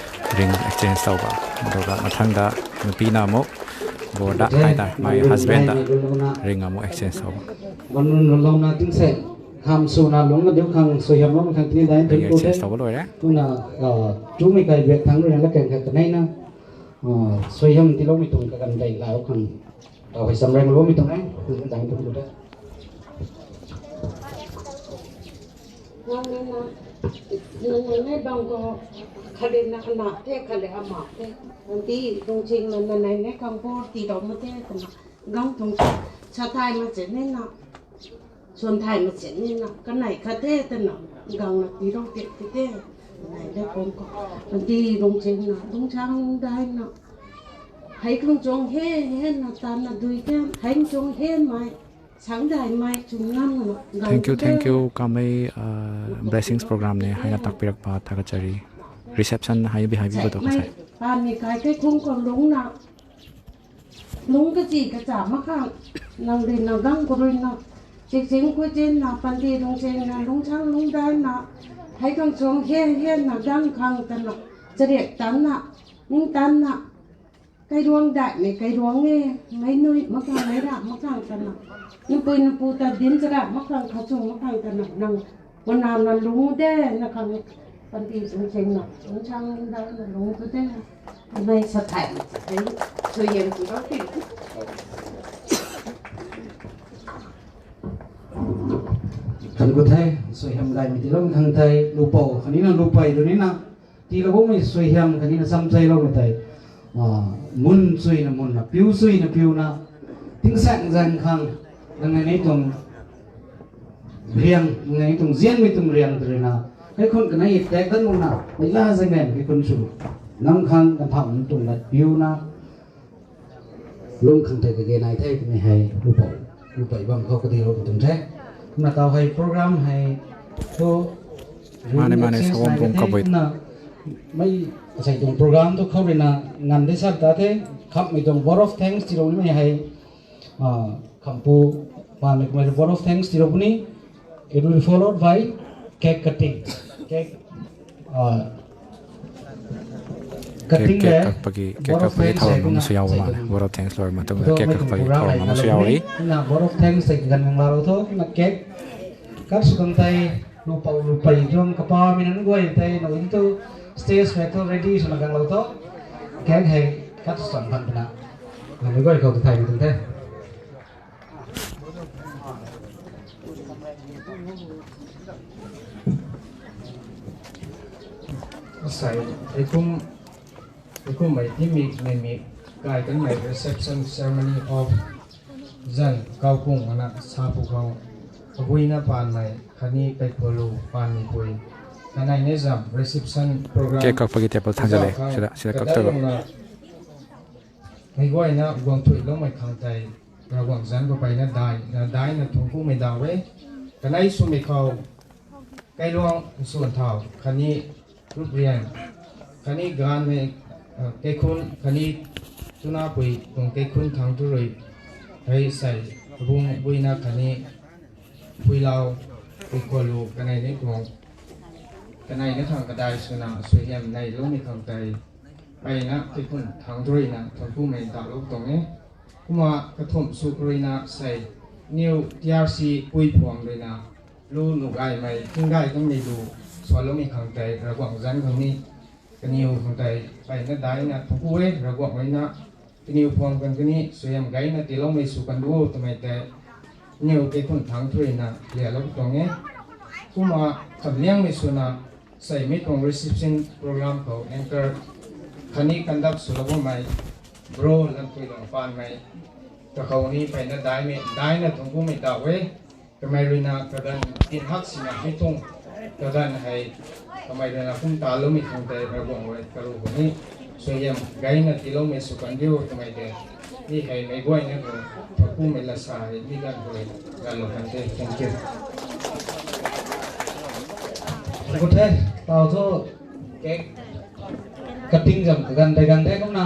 ring exchange ꯇꯧꯕ, ꯑꯗꯨꯒ ꯃꯊꯪꯗ ꯅꯨꯄꯤꯅ ꯑꯃꯨꯛ ꯕꯣꯔꯗ ꯍꯥꯏꯇꯥꯔꯦ, ꯃꯥꯒꯤ husbandꯗ ring ꯑꯃꯨꯛ exchange ꯇꯧꯕ꯫ ꯃꯅꯨꯡ ꯂꯧꯅ ꯇꯤꯡꯁꯦ, ꯈꯥꯝ ꯁꯨꯅ ꯂꯨꯝꯅ ꯗꯤꯎ ꯈꯥꯡ ꯁꯣꯏꯍꯝ ꯑꯃ ꯈꯪ ꯇꯤꯅꯤ ꯗꯥꯏꯟ ring exchange ꯇꯧꯕ ꯂꯣꯏꯔꯦ꯫ ꯇꯨꯅ, ꯑ, ꯇꯨꯃꯤ ꯀꯥꯏ ꯕꯦꯛ ꯊꯥꯡ ꯂꯣꯏꯅ ꯂꯀꯦꯟ ꯈꯛꯇꯅꯦꯅ, ꯑ, ꯁꯣꯏꯍꯝ ꯇꯤꯂꯧꯃꯤ ꯇꯨꯡ ꯀꯀꯟ ꯂꯩ ꯂꯥꯎ ꯈꯪ꯫ ꯇꯧꯍꯩ ꯆꯝꯔꯦꯡ ꯂꯣꯝ ꯃꯤꯇꯣꯡꯉꯦ꯫ ꯗꯥꯏꯅ ꯇꯧꯕꯗ꯫ ꯅꯪꯅ, ꯅꯪꯅ ꯕꯪꯒꯣ ꯈꯔꯦꯅ ꯑꯅꯥꯇꯦ ꯈꯔꯦ ꯑꯃꯥꯇꯦ꯫ ꯅꯪꯗꯤ ꯅꯨꯡꯁꯤꯡꯅ ꯅꯅꯥꯏꯅꯦ ꯀꯥꯡꯕꯣ ꯇꯤꯔꯧ ꯃꯇꯦ ꯀꯅ ꯒꯥꯡ ꯊꯣꯡ ꯁꯥꯊꯥꯏ ꯃꯆꯦꯅꯦꯅ꯫ ꯁꯣꯟꯊꯥꯏ ꯃꯆꯦꯅꯦꯅ ꯀꯅꯥꯏ ꯈꯇꯦ ꯇꯅ ꯒꯥꯡꯅ ꯇꯤꯔꯧ ꯇꯦꯛ ꯇꯦꯛ ꯅꯥꯏꯗ ꯀꯣꯡꯀꯣ꯫ ꯅꯪꯗꯤ ꯅꯨꯡꯁꯤꯡꯅ ꯅꯨꯡꯁꯥꯡꯗ ꯍꯥꯏꯅ ꯍꯩ ꯈꯣꯡꯆꯣꯡ ꯍꯦ ꯍꯦꯟꯅ ꯇꯥꯟꯅ ꯗꯨꯏꯒ ꯍꯩ ꯈꯣꯡꯆꯣꯡ ꯍꯦ ꯃꯥꯏ ꯁꯪꯗ ꯍꯥꯏ ꯃꯥꯏ ꯆꯨꯝꯅꯝꯅ ꯊꯦꯡꯀ꯭ꯌꯨ, ꯊꯦꯡꯀ꯭ꯌꯨ, ꯀꯥꯃꯩ, ꯑ, blessings programꯅꯦ ꯍꯥꯏꯅ ꯇꯥꯛꯄꯤꯔꯛꯄ ꯊꯥꯒꯠꯆꯔꯤ꯫ Reception ꯍꯥꯏꯕꯤ-, ꯍꯥꯏꯕꯤꯕꯗꯣ ꯉꯁꯥꯏ꯫ ꯄꯥꯟꯅꯤ ꯀꯥꯏ ꯀꯩ ꯈꯣꯡ ꯈꯣꯡ ꯂꯨꯡꯅ ꯂꯨꯡ ꯀꯆꯤ ꯀꯆꯥ ꯃꯈꯥ ꯅꯪꯗꯤ ꯅꯪꯒꯪ ꯀꯨꯔꯨꯏꯅ ꯆꯤꯛꯆꯤꯡ ꯀꯨꯏꯆꯦꯟꯅ ꯄꯟꯗꯤ ꯅꯨꯡꯆꯦꯟꯅ ꯂꯨꯡꯁꯥꯡ ꯂꯨꯡꯗꯥꯏꯅ ꯍꯩ ꯈꯣꯡꯆꯣꯡ ꯍꯦꯟ ꯍꯦꯟꯅ ꯒꯥꯡ ꯈꯥꯡꯇꯅ ꯆꯔꯦꯛ ꯇꯥꯟꯅ ꯅꯤꯡ ꯇꯥꯟꯅ ꯀꯩꯔꯣꯡ ꯗꯥꯏꯠꯅꯦ, ꯀꯩꯔꯣꯡꯉꯦ, ꯃꯩ ꯅꯨꯏ ꯃꯈꯥꯡ, ꯃꯩꯔꯥ ꯃꯈꯥꯡ ꯀꯅ, ꯅꯨꯄꯨꯏ ꯅꯨꯄꯨ ꯇ ꯗꯤꯟ ꯆꯔꯥ ꯃꯈꯥꯡ ꯈꯥꯆꯨꯡ ꯃꯈꯥꯡ ꯀꯅ, ꯅꯪ ꯃꯅꯥꯅ ꯂꯨꯡꯗꯦ ꯅ ꯈꯪꯉꯦ, ꯄꯟꯗꯤ ꯆꯨꯝꯁꯦꯡꯅ ꯆꯨꯝꯁꯥꯡꯗ ꯂꯨꯡꯗꯨꯗꯦ, ꯃꯩ ꯁꯊꯥꯏ ꯁꯨꯌꯦꯟ ꯄꯨꯔꯛꯄꯤ꯫ ꯈꯟꯒꯨꯊꯥꯏ, ꯁꯣꯏꯍꯝ ꯒꯥꯏ ꯃꯤꯇꯤꯂꯣꯡ ꯈꯪꯊꯥꯏ, ꯂꯨꯄꯧ ꯈꯅꯤꯅ ꯂꯨꯄꯥꯏꯗꯨꯅꯤꯅ, ꯇꯤꯂꯕꯨꯃꯤ ꯁꯣꯏꯍꯝ ꯈꯅꯤꯅ ꯆꯝꯆꯩ ꯂꯧꯃꯤꯇꯥꯏ꯫ ꯃꯨꯟ ꯁꯣꯏꯅ ꯃꯨꯟꯅ, ꯄꯤꯎ ꯁꯣꯏꯅ ꯄꯤꯎꯅ, ꯇꯤꯡꯁꯥꯡ ꯖꯥꯡ ꯈꯥꯡ, ꯅꯪꯅ ꯅꯩꯇꯣꯡ ꯔꯤꯌꯥꯡ, ꯅꯪꯅ ꯅꯩꯇꯣꯡ ꯖꯤꯌꯥꯡ ꯃꯤꯇꯨꯡ ꯔꯤꯌꯥꯡ ꯇꯔꯤꯅ, ꯀꯩ ꯈꯨꯟ ꯀꯅꯥ ꯏꯇꯦꯛ ꯗꯟ ꯃꯨꯟꯅ, ꯃꯩꯂꯥ ꯖꯪ ꯅꯩ ꯀꯩ ꯈꯨꯟ ꯁꯨ, ꯅꯪ ꯈꯥꯡ ꯅꯝꯐꯥꯝ ꯃꯤꯇꯨꯡ ꯅ ꯄꯤꯎꯅ, ꯂꯨꯝ ꯈꯪꯊꯩ ꯀꯩꯒꯦ ꯅꯥꯏꯊꯩ ꯇꯨꯃꯤ ꯍꯥꯏ ꯂꯨꯄꯥ ꯂꯨꯄꯥ ꯏꯕꯝ ꯈꯣꯛꯀꯗꯤ ꯌꯧꯔꯛꯄ ꯇꯨꯝꯊꯩ꯫ ꯅ ꯇꯥꯎ ꯍꯥꯏ ꯄ꯭ꯔꯣꯒ꯭ꯔꯥꯝ ꯍꯥꯏ ꯇꯣ ꯃꯥꯅꯦ, ꯃꯥꯅꯦ, ꯁꯒꯣꯜꯕꯨꯡ ꯀꯕꯨꯏ꯫ ꯅ ꯃꯩ ꯉꯁꯥꯏ ꯇꯣꯡ ꯄ꯭ꯔꯣꯒ꯭ꯔꯥꯝꯗꯣ ꯈꯧꯔꯤꯅ ꯉꯟꯗꯦ ꯁꯥꯔ ꯇꯥꯊꯦ꯫ ꯈꯝ ꯃꯩ ꯇꯣꯡ vote of thanks ꯇꯤꯔꯧꯅꯤ ꯃꯩ ꯍꯥꯏ꯫ ꯈꯝꯄꯨ ꯃꯥꯅ ꯀꯃꯥꯏꯅ vote of thanks ꯇꯤꯔꯧꯕꯅꯤ꯫ It will be followed by cake cutting. Cake, cutting cake ꯀꯛꯄꯒꯤ, ꯀꯦꯛ ꯀꯛꯄꯒꯤ ꯊꯧꯔꯝ ꯑꯃꯁꯨ ꯌꯥꯎꯕ ꯃꯥꯜꯂꯦ꯫ Vote of thanks ꯂꯣꯏꯔꯕ ꯃꯇꯨꯡꯗ ꯀꯦꯛ ꯀꯛꯄꯒꯤ ꯊꯧꯔꯝ ꯑꯃꯁꯨ ꯌꯥꯎꯔꯤ꯫ Vote of thanks ꯀꯦꯛ ꯀꯛꯄꯒꯤ ꯊꯧꯔꯝ ꯑꯃꯁꯨ ꯌꯥꯎꯔꯤ꯫ Cake cut ꯁꯨ ꯀꯪ ꯇꯥꯏ, ꯂꯨꯄꯥ ꯂꯨꯄꯥ ꯏꯗꯨꯝ ꯀꯄꯥ ꯃꯤꯅꯟ ꯒꯣꯏ ꯇꯥꯏ, ꯅꯣꯏꯗꯨ stage ꯃꯦꯇꯣ ready ꯁꯨꯅ ꯀꯪ ꯂꯧꯊꯣꯛ꯫ Cake ꯍꯦꯛ cut ꯁꯨ ꯆꯪ ꯐꯟꯗꯅ ꯅꯣꯏ ꯒꯣꯏ ꯀꯧꯗ ꯊꯥꯏ ꯃꯇꯨꯡ ꯇꯥꯏ꯫ Asai, ikum, ikum mai timi mai mi kai kan mai reception ceremony of Zan Kaukung mana sapu kau. Abuina pan mai kani kai polu pan mi pui. Kanai ne zam reception program. Cake ꯀꯛꯄꯒꯤ table ꯊꯥꯡꯖꯜꯂꯛꯑꯦ꯫ ꯁꯤꯗ, ꯁꯤꯗ ꯀꯛꯇꯣꯏꯕ꯫ Mei guai na guang thui lo mai khang tai, ra guang zan ko pai na dai, na dai na thong ku mei da we. Kanai su mei khau, kai luang suan thau, kani rup rian, kani gan mei, kai khun, kani tuna pui, kong kai khun thang tu rui, kai sai, bung bui na kani, pui lau, pui ko lu, kanai ne guang, kanai ne khang kadai suna, sui hiam nai lo mei khang tai. Paina kikun thangdruina thongkumei daklok tonge. Kuma kathum sukruina sei New T R C pui phuangruina lu nugaimei tinggai kangmei lu sualoumei khang tei Ravguangc zanc khang ni kaniw khang tei paina daina thongkue. Ravguangc ruina kaniw phuang kan kani suaihiam gaina tiiloumei sw kan duo twmei tei niw kikun thangdruina lialou tonge. Kuma kamliangmei swna seimei tuang reception program khou anchor khatni conduct swlou bammei Bro Lampuilung Panmei kakhou ni paina daimei daina thongkumei dawe. Kamei ruina kaganv tin hak sina mi tuang kaganv hei kamei ruina kum taloumei khang tei Ravguangc rui karu khou ni suaihiam gaina tiiloumei sw kan diu twmei tei ni hei meic guayna khou thongkumei lasa hei mi ganv rui ganlou kan the. Thank you. Good day. Tau thu cake cutting zam kaganv tei ganv the kumna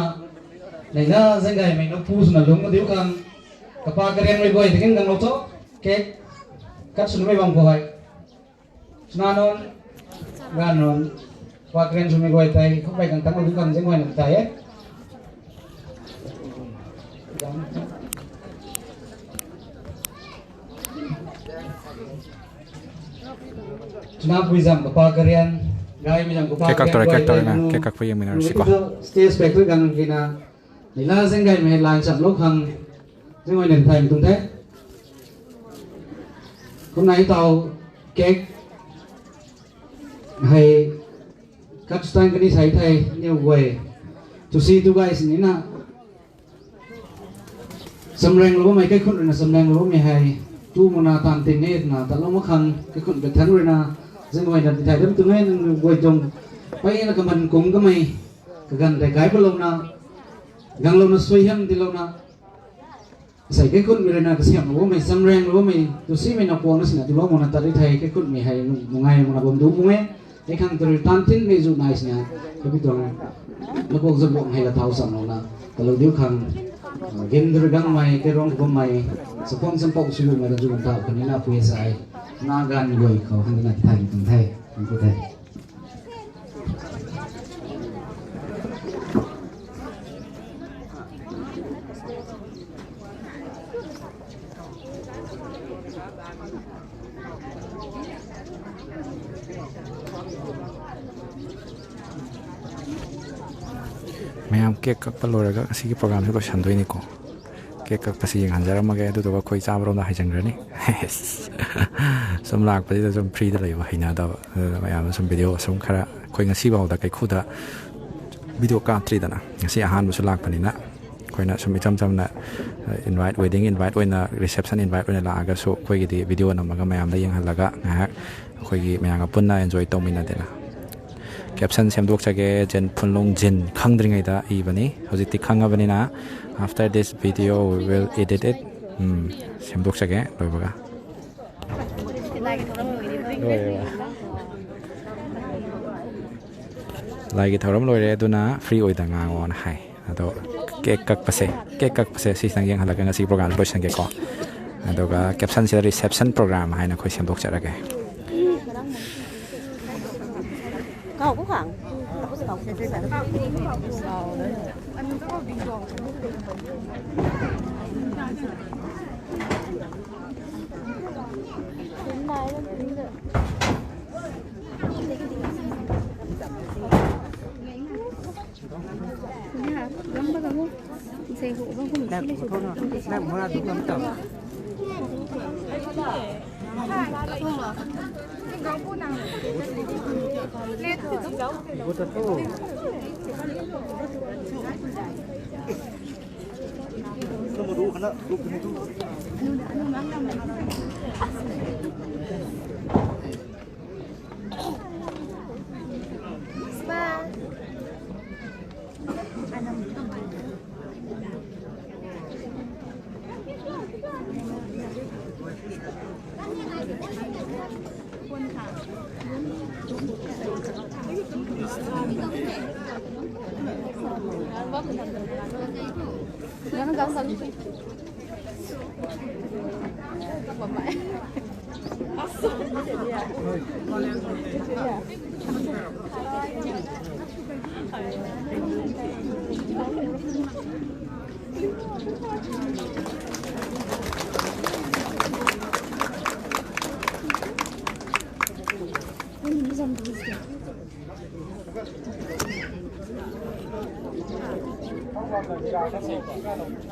neina zenggaymei nuphu swna lungc kadiu khang kapa karianmei guay takin ganglou tho. Cake cut swnamei bam khou hei swna nunc, ganv nunc, kapa karian swmei guay tei khoumei kang tangc diu khang zengguayna tei e. Swna pui zam kapa karian, gaymei zam kapa Cake kak karian tore, guay cake tore tei na, nu cake kak pui yangmei na lu si ko. Stage back tu ganv kina neina zenggaymei lan chamlou khang zengguayna tei tuang the. Kumna i tau cake hei cut stan kani sai thei niw guay tu si tu gay sinina samranglou bammei kaikhun ruina samranglou bammei hei tu mana tan tin ne twna talou mak khang kaikhun kathan ruina zengguayna tithai dam tu nge nang guay tuang paina kaman kung kamei kaganv tei kai palouna ganglouna suaihiam tiilouna sei kaikhunmei ruina kasiamhlou bammei samranglou bammei tu simei na kuangna sina tulou mana tat ri thei kaikhunmei hei nungai mana bam du pu e. Hei khang tari tan tinmei zu nai sina kapi tuang na kuang zabuang hei la thau chamlouna talou diu khang gin tari gangmei kairong bammei saphang sampou swmei la zu tau kani na pui sai na ganv guay khou khang na tithai tuang the. Thank you the. ꯃꯌꯥꯝ cake ꯀꯛꯄ ꯂꯣꯏꯔꯒ ꯉꯁꯤꯒꯤ ꯄ꯭ꯔꯣꯒ꯭ꯔꯥꯝꯁꯦ ꯂꯣꯏꯁꯤꯟꯗꯣꯏꯅꯤꯀꯣ꯫ Cake ꯀꯛꯄꯁꯤ ꯌꯦꯡꯍꯟꯖꯔꯝꯃꯒꯦ, ꯑꯗꯨꯗꯨꯒ ꯑꯩꯈꯣꯏ ꯆꯥꯕꯔꯣꯝꯗ ꯍꯥꯏꯖꯟꯈ꯭ꯔꯅꯤ꯫ ꯁꯨꯝ ꯂꯥꯛꯄꯁꯤꯗ ꯁꯨꯝ ꯐ꯭ꯔꯤꯗ ꯂꯩꯕ ꯍꯩꯅꯗꯕ, ꯑꯗꯨꯅ ꯃꯌꯥꯝꯅ ꯁꯨꯝ ꯚꯤꯗꯤꯑꯣ ꯁꯨꯝ ꯈꯔ, ꯑꯩꯈꯣꯏ ꯉꯁꯤ ꯐꯥꯎꯗ ꯀꯩꯈꯨꯗ ꯚꯤꯗꯤꯑꯣ ꯀꯥꯞꯇ꯭ꯔꯤꯗꯅ, ꯉꯁꯤ ꯑꯍꯥꯟꯕꯁꯨ ꯂꯥꯛꯄꯅꯤꯅ ꯑꯩꯈꯣꯏꯅ ꯁꯨꯝ ꯏꯆꯝ ꯆꯝꯅ ꯏꯟꯚꯥꯏꯠ, ꯋꯦꯗꯤꯡ ꯏꯟꯚꯥꯏꯠ ꯑꯣꯏꯅ, ꯔꯤꯁꯦꯞꯁꯟ ꯏꯟꯚꯥꯏꯠ ꯑꯣꯏꯅ ꯂꯥꯛꯑꯒꯁꯨ ꯑꯩꯈꯣꯏꯒꯤꯗꯤ ꯚꯤꯗꯤꯑꯣ ꯅꯝꯃꯒ ꯃꯌꯥꯝꯗ ꯌꯦꯡꯍꯜꯂꯒ ꯉꯥꯏꯍꯥꯛ ꯑꯩꯈꯣꯏꯒꯤ ꯃꯌꯥꯝꯒ ꯄꯨꯟꯅ ꯑꯦꯟꯖꯣꯏ ꯇꯧꯃꯤꯟꯅꯗꯅ꯫ ꯀꯦꯞꯁꯟ ꯁꯦꯝꯗꯣꯛꯆꯒꯦ, ꯖꯦꯟ ꯐꯨꯟꯂꯣꯡ ꯖꯤꯟ ꯈꯪꯗ꯭ꯔꯤꯉꯩꯗ ꯏꯕꯅꯤ, ꯍꯧꯖꯤꯛꯇꯤ ꯈꯪꯉꯕꯅꯤꯅ, after this video we will edit it. ꯎꯝ, ꯁꯦꯝꯗꯣꯛꯆꯒꯦ ꯂꯣꯏꯕꯒ꯫ ꯂꯣꯏꯔꯦꯕ꯫ ꯂꯥꯏꯒꯤ ꯊꯧꯔꯝ ꯂꯣꯏꯔꯦ, ꯑꯗꯨꯅ ꯐ꯭ꯔꯤ ꯑꯣꯏꯗ ꯉꯥꯡꯉꯣꯅ ꯍꯥꯏ꯫ ꯑꯗꯣ ꯀꯦꯛ ꯀꯛꯄꯁꯦ, ꯀꯦꯛ ꯀꯛꯄꯁꯦ ꯁꯤꯁꯤꯇꯪ ꯌꯦꯡꯍꯜꯂꯒ ꯉꯁꯤ ꯄ꯭ꯔꯣꯒ꯭ꯔꯥꯝꯁꯦ ꯂꯣꯏꯁꯟꯒꯦꯀꯣ꯫ ꯑꯗꯨꯒ ꯀꯦꯞꯁꯟꯁꯤꯗ "ꯔꯤꯁꯦꯞꯁꯟ ꯄ꯭ꯔꯣꯒ꯭ꯔꯥꯝ" ꯍꯥꯏꯅ ꯑꯩꯈꯣꯏ ꯁꯦꯝꯗꯣꯛꯆꯔꯒꯦ꯫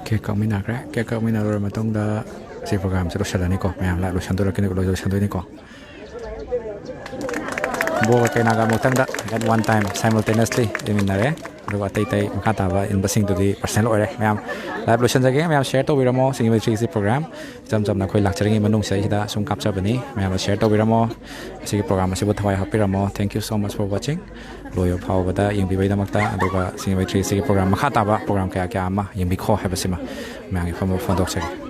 ꯀꯦꯛ ꯀꯛꯃꯤꯟꯅꯈ꯭ꯔꯦ꯫ ꯀꯦꯛ ꯀꯛꯃꯤꯟꯅꯔꯕ ꯃꯇꯨꯡꯗ ꯁꯤ ꯄ꯭ꯔꯣꯒ꯭ꯔꯥꯝꯁꯦ ꯂꯣꯏꯁꯤꯜꯂꯅꯤꯀꯣ꯫ ꯃꯌꯥꯝ ꯂꯥꯏꯚ ꯂꯣꯏꯁꯤꯟꯗꯣꯔꯛꯀꯅꯤ, ꯂꯣꯏꯁꯤꯟꯗꯣꯏꯅꯤꯀꯣ꯫ ꯕꯣꯜ ꯀꯩꯅꯥꯒ ꯑꯃꯨꯛꯇꯪꯗ at one time simultaneously ꯏꯃꯤꯟꯅꯔꯦ꯫ ꯑꯗꯨꯒ ꯑꯇꯩ ꯑꯇꯩ ꯃꯈꯥ ꯇꯥꯕ ꯏꯟꯕꯁꯤꯡꯗꯨꯗꯤ personal ꯑꯣꯏꯔꯦ꯫ ꯃꯌꯥꯝ ꯂꯥꯏꯚ ꯂꯣꯏꯁꯤꯟꯖꯒꯦ꯫ ꯃꯌꯥꯝ ꯁꯤꯌꯔ ꯇꯧꯕꯤꯔꯝꯃꯣ ꯁꯤꯡꯖꯃꯩ ꯊ꯭ꯔꯤꯁꯤ ꯄ꯭ꯔꯣꯒ꯭ꯔꯥꯝ꯫ ꯏꯆꯝ ꯆꯝꯅ ꯑꯩꯈꯣꯏ ꯂꯥꯛꯆꯔꯤꯉꯩ ꯃꯅꯨꯡꯁꯤꯗꯩꯁꯤꯗ ꯁꯨꯝ ꯀꯥꯞꯆꯕꯅꯤ꯫ ꯃꯌꯥꯝꯅ ꯁꯤꯌꯔ ꯇꯧꯕꯤꯔꯝꯃꯣ꯫ ꯑꯁꯤꯒꯤ ꯄ꯭ꯔꯣꯒ꯭ꯔꯥꯝ ꯑꯁꯤꯕꯨ ꯊꯋꯥꯏ ꯍꯥꯞꯄꯤꯔꯝꯃꯣ꯫ Thank you so much for watching꯫ ꯂꯣꯏꯕ ꯐꯥꯎꯕꯗ ꯌꯦꯡꯕꯤꯕꯒꯤꯗꯃꯛꯇ꯫ ꯑꯗꯨꯒ ꯁꯤꯡꯖꯃꯩ ꯊ꯭ꯔꯤꯁꯤꯒꯤ ꯄ꯭ꯔꯣꯒ꯭ꯔꯥꯝ ꯃꯈꯥ ꯇꯥꯕ ꯄ꯭ꯔꯣꯒ꯭ꯔꯥꯝ ꯀꯌꯥ ꯀꯌꯥ ꯑꯃ ꯌꯦꯡꯕꯤꯈꯣ ꯍꯥꯏꯕꯁꯤꯃ ꯃꯌꯥꯝꯒꯤ ꯐꯝꯕ ꯐꯣꯡꯗꯣꯛꯆꯒꯦ꯫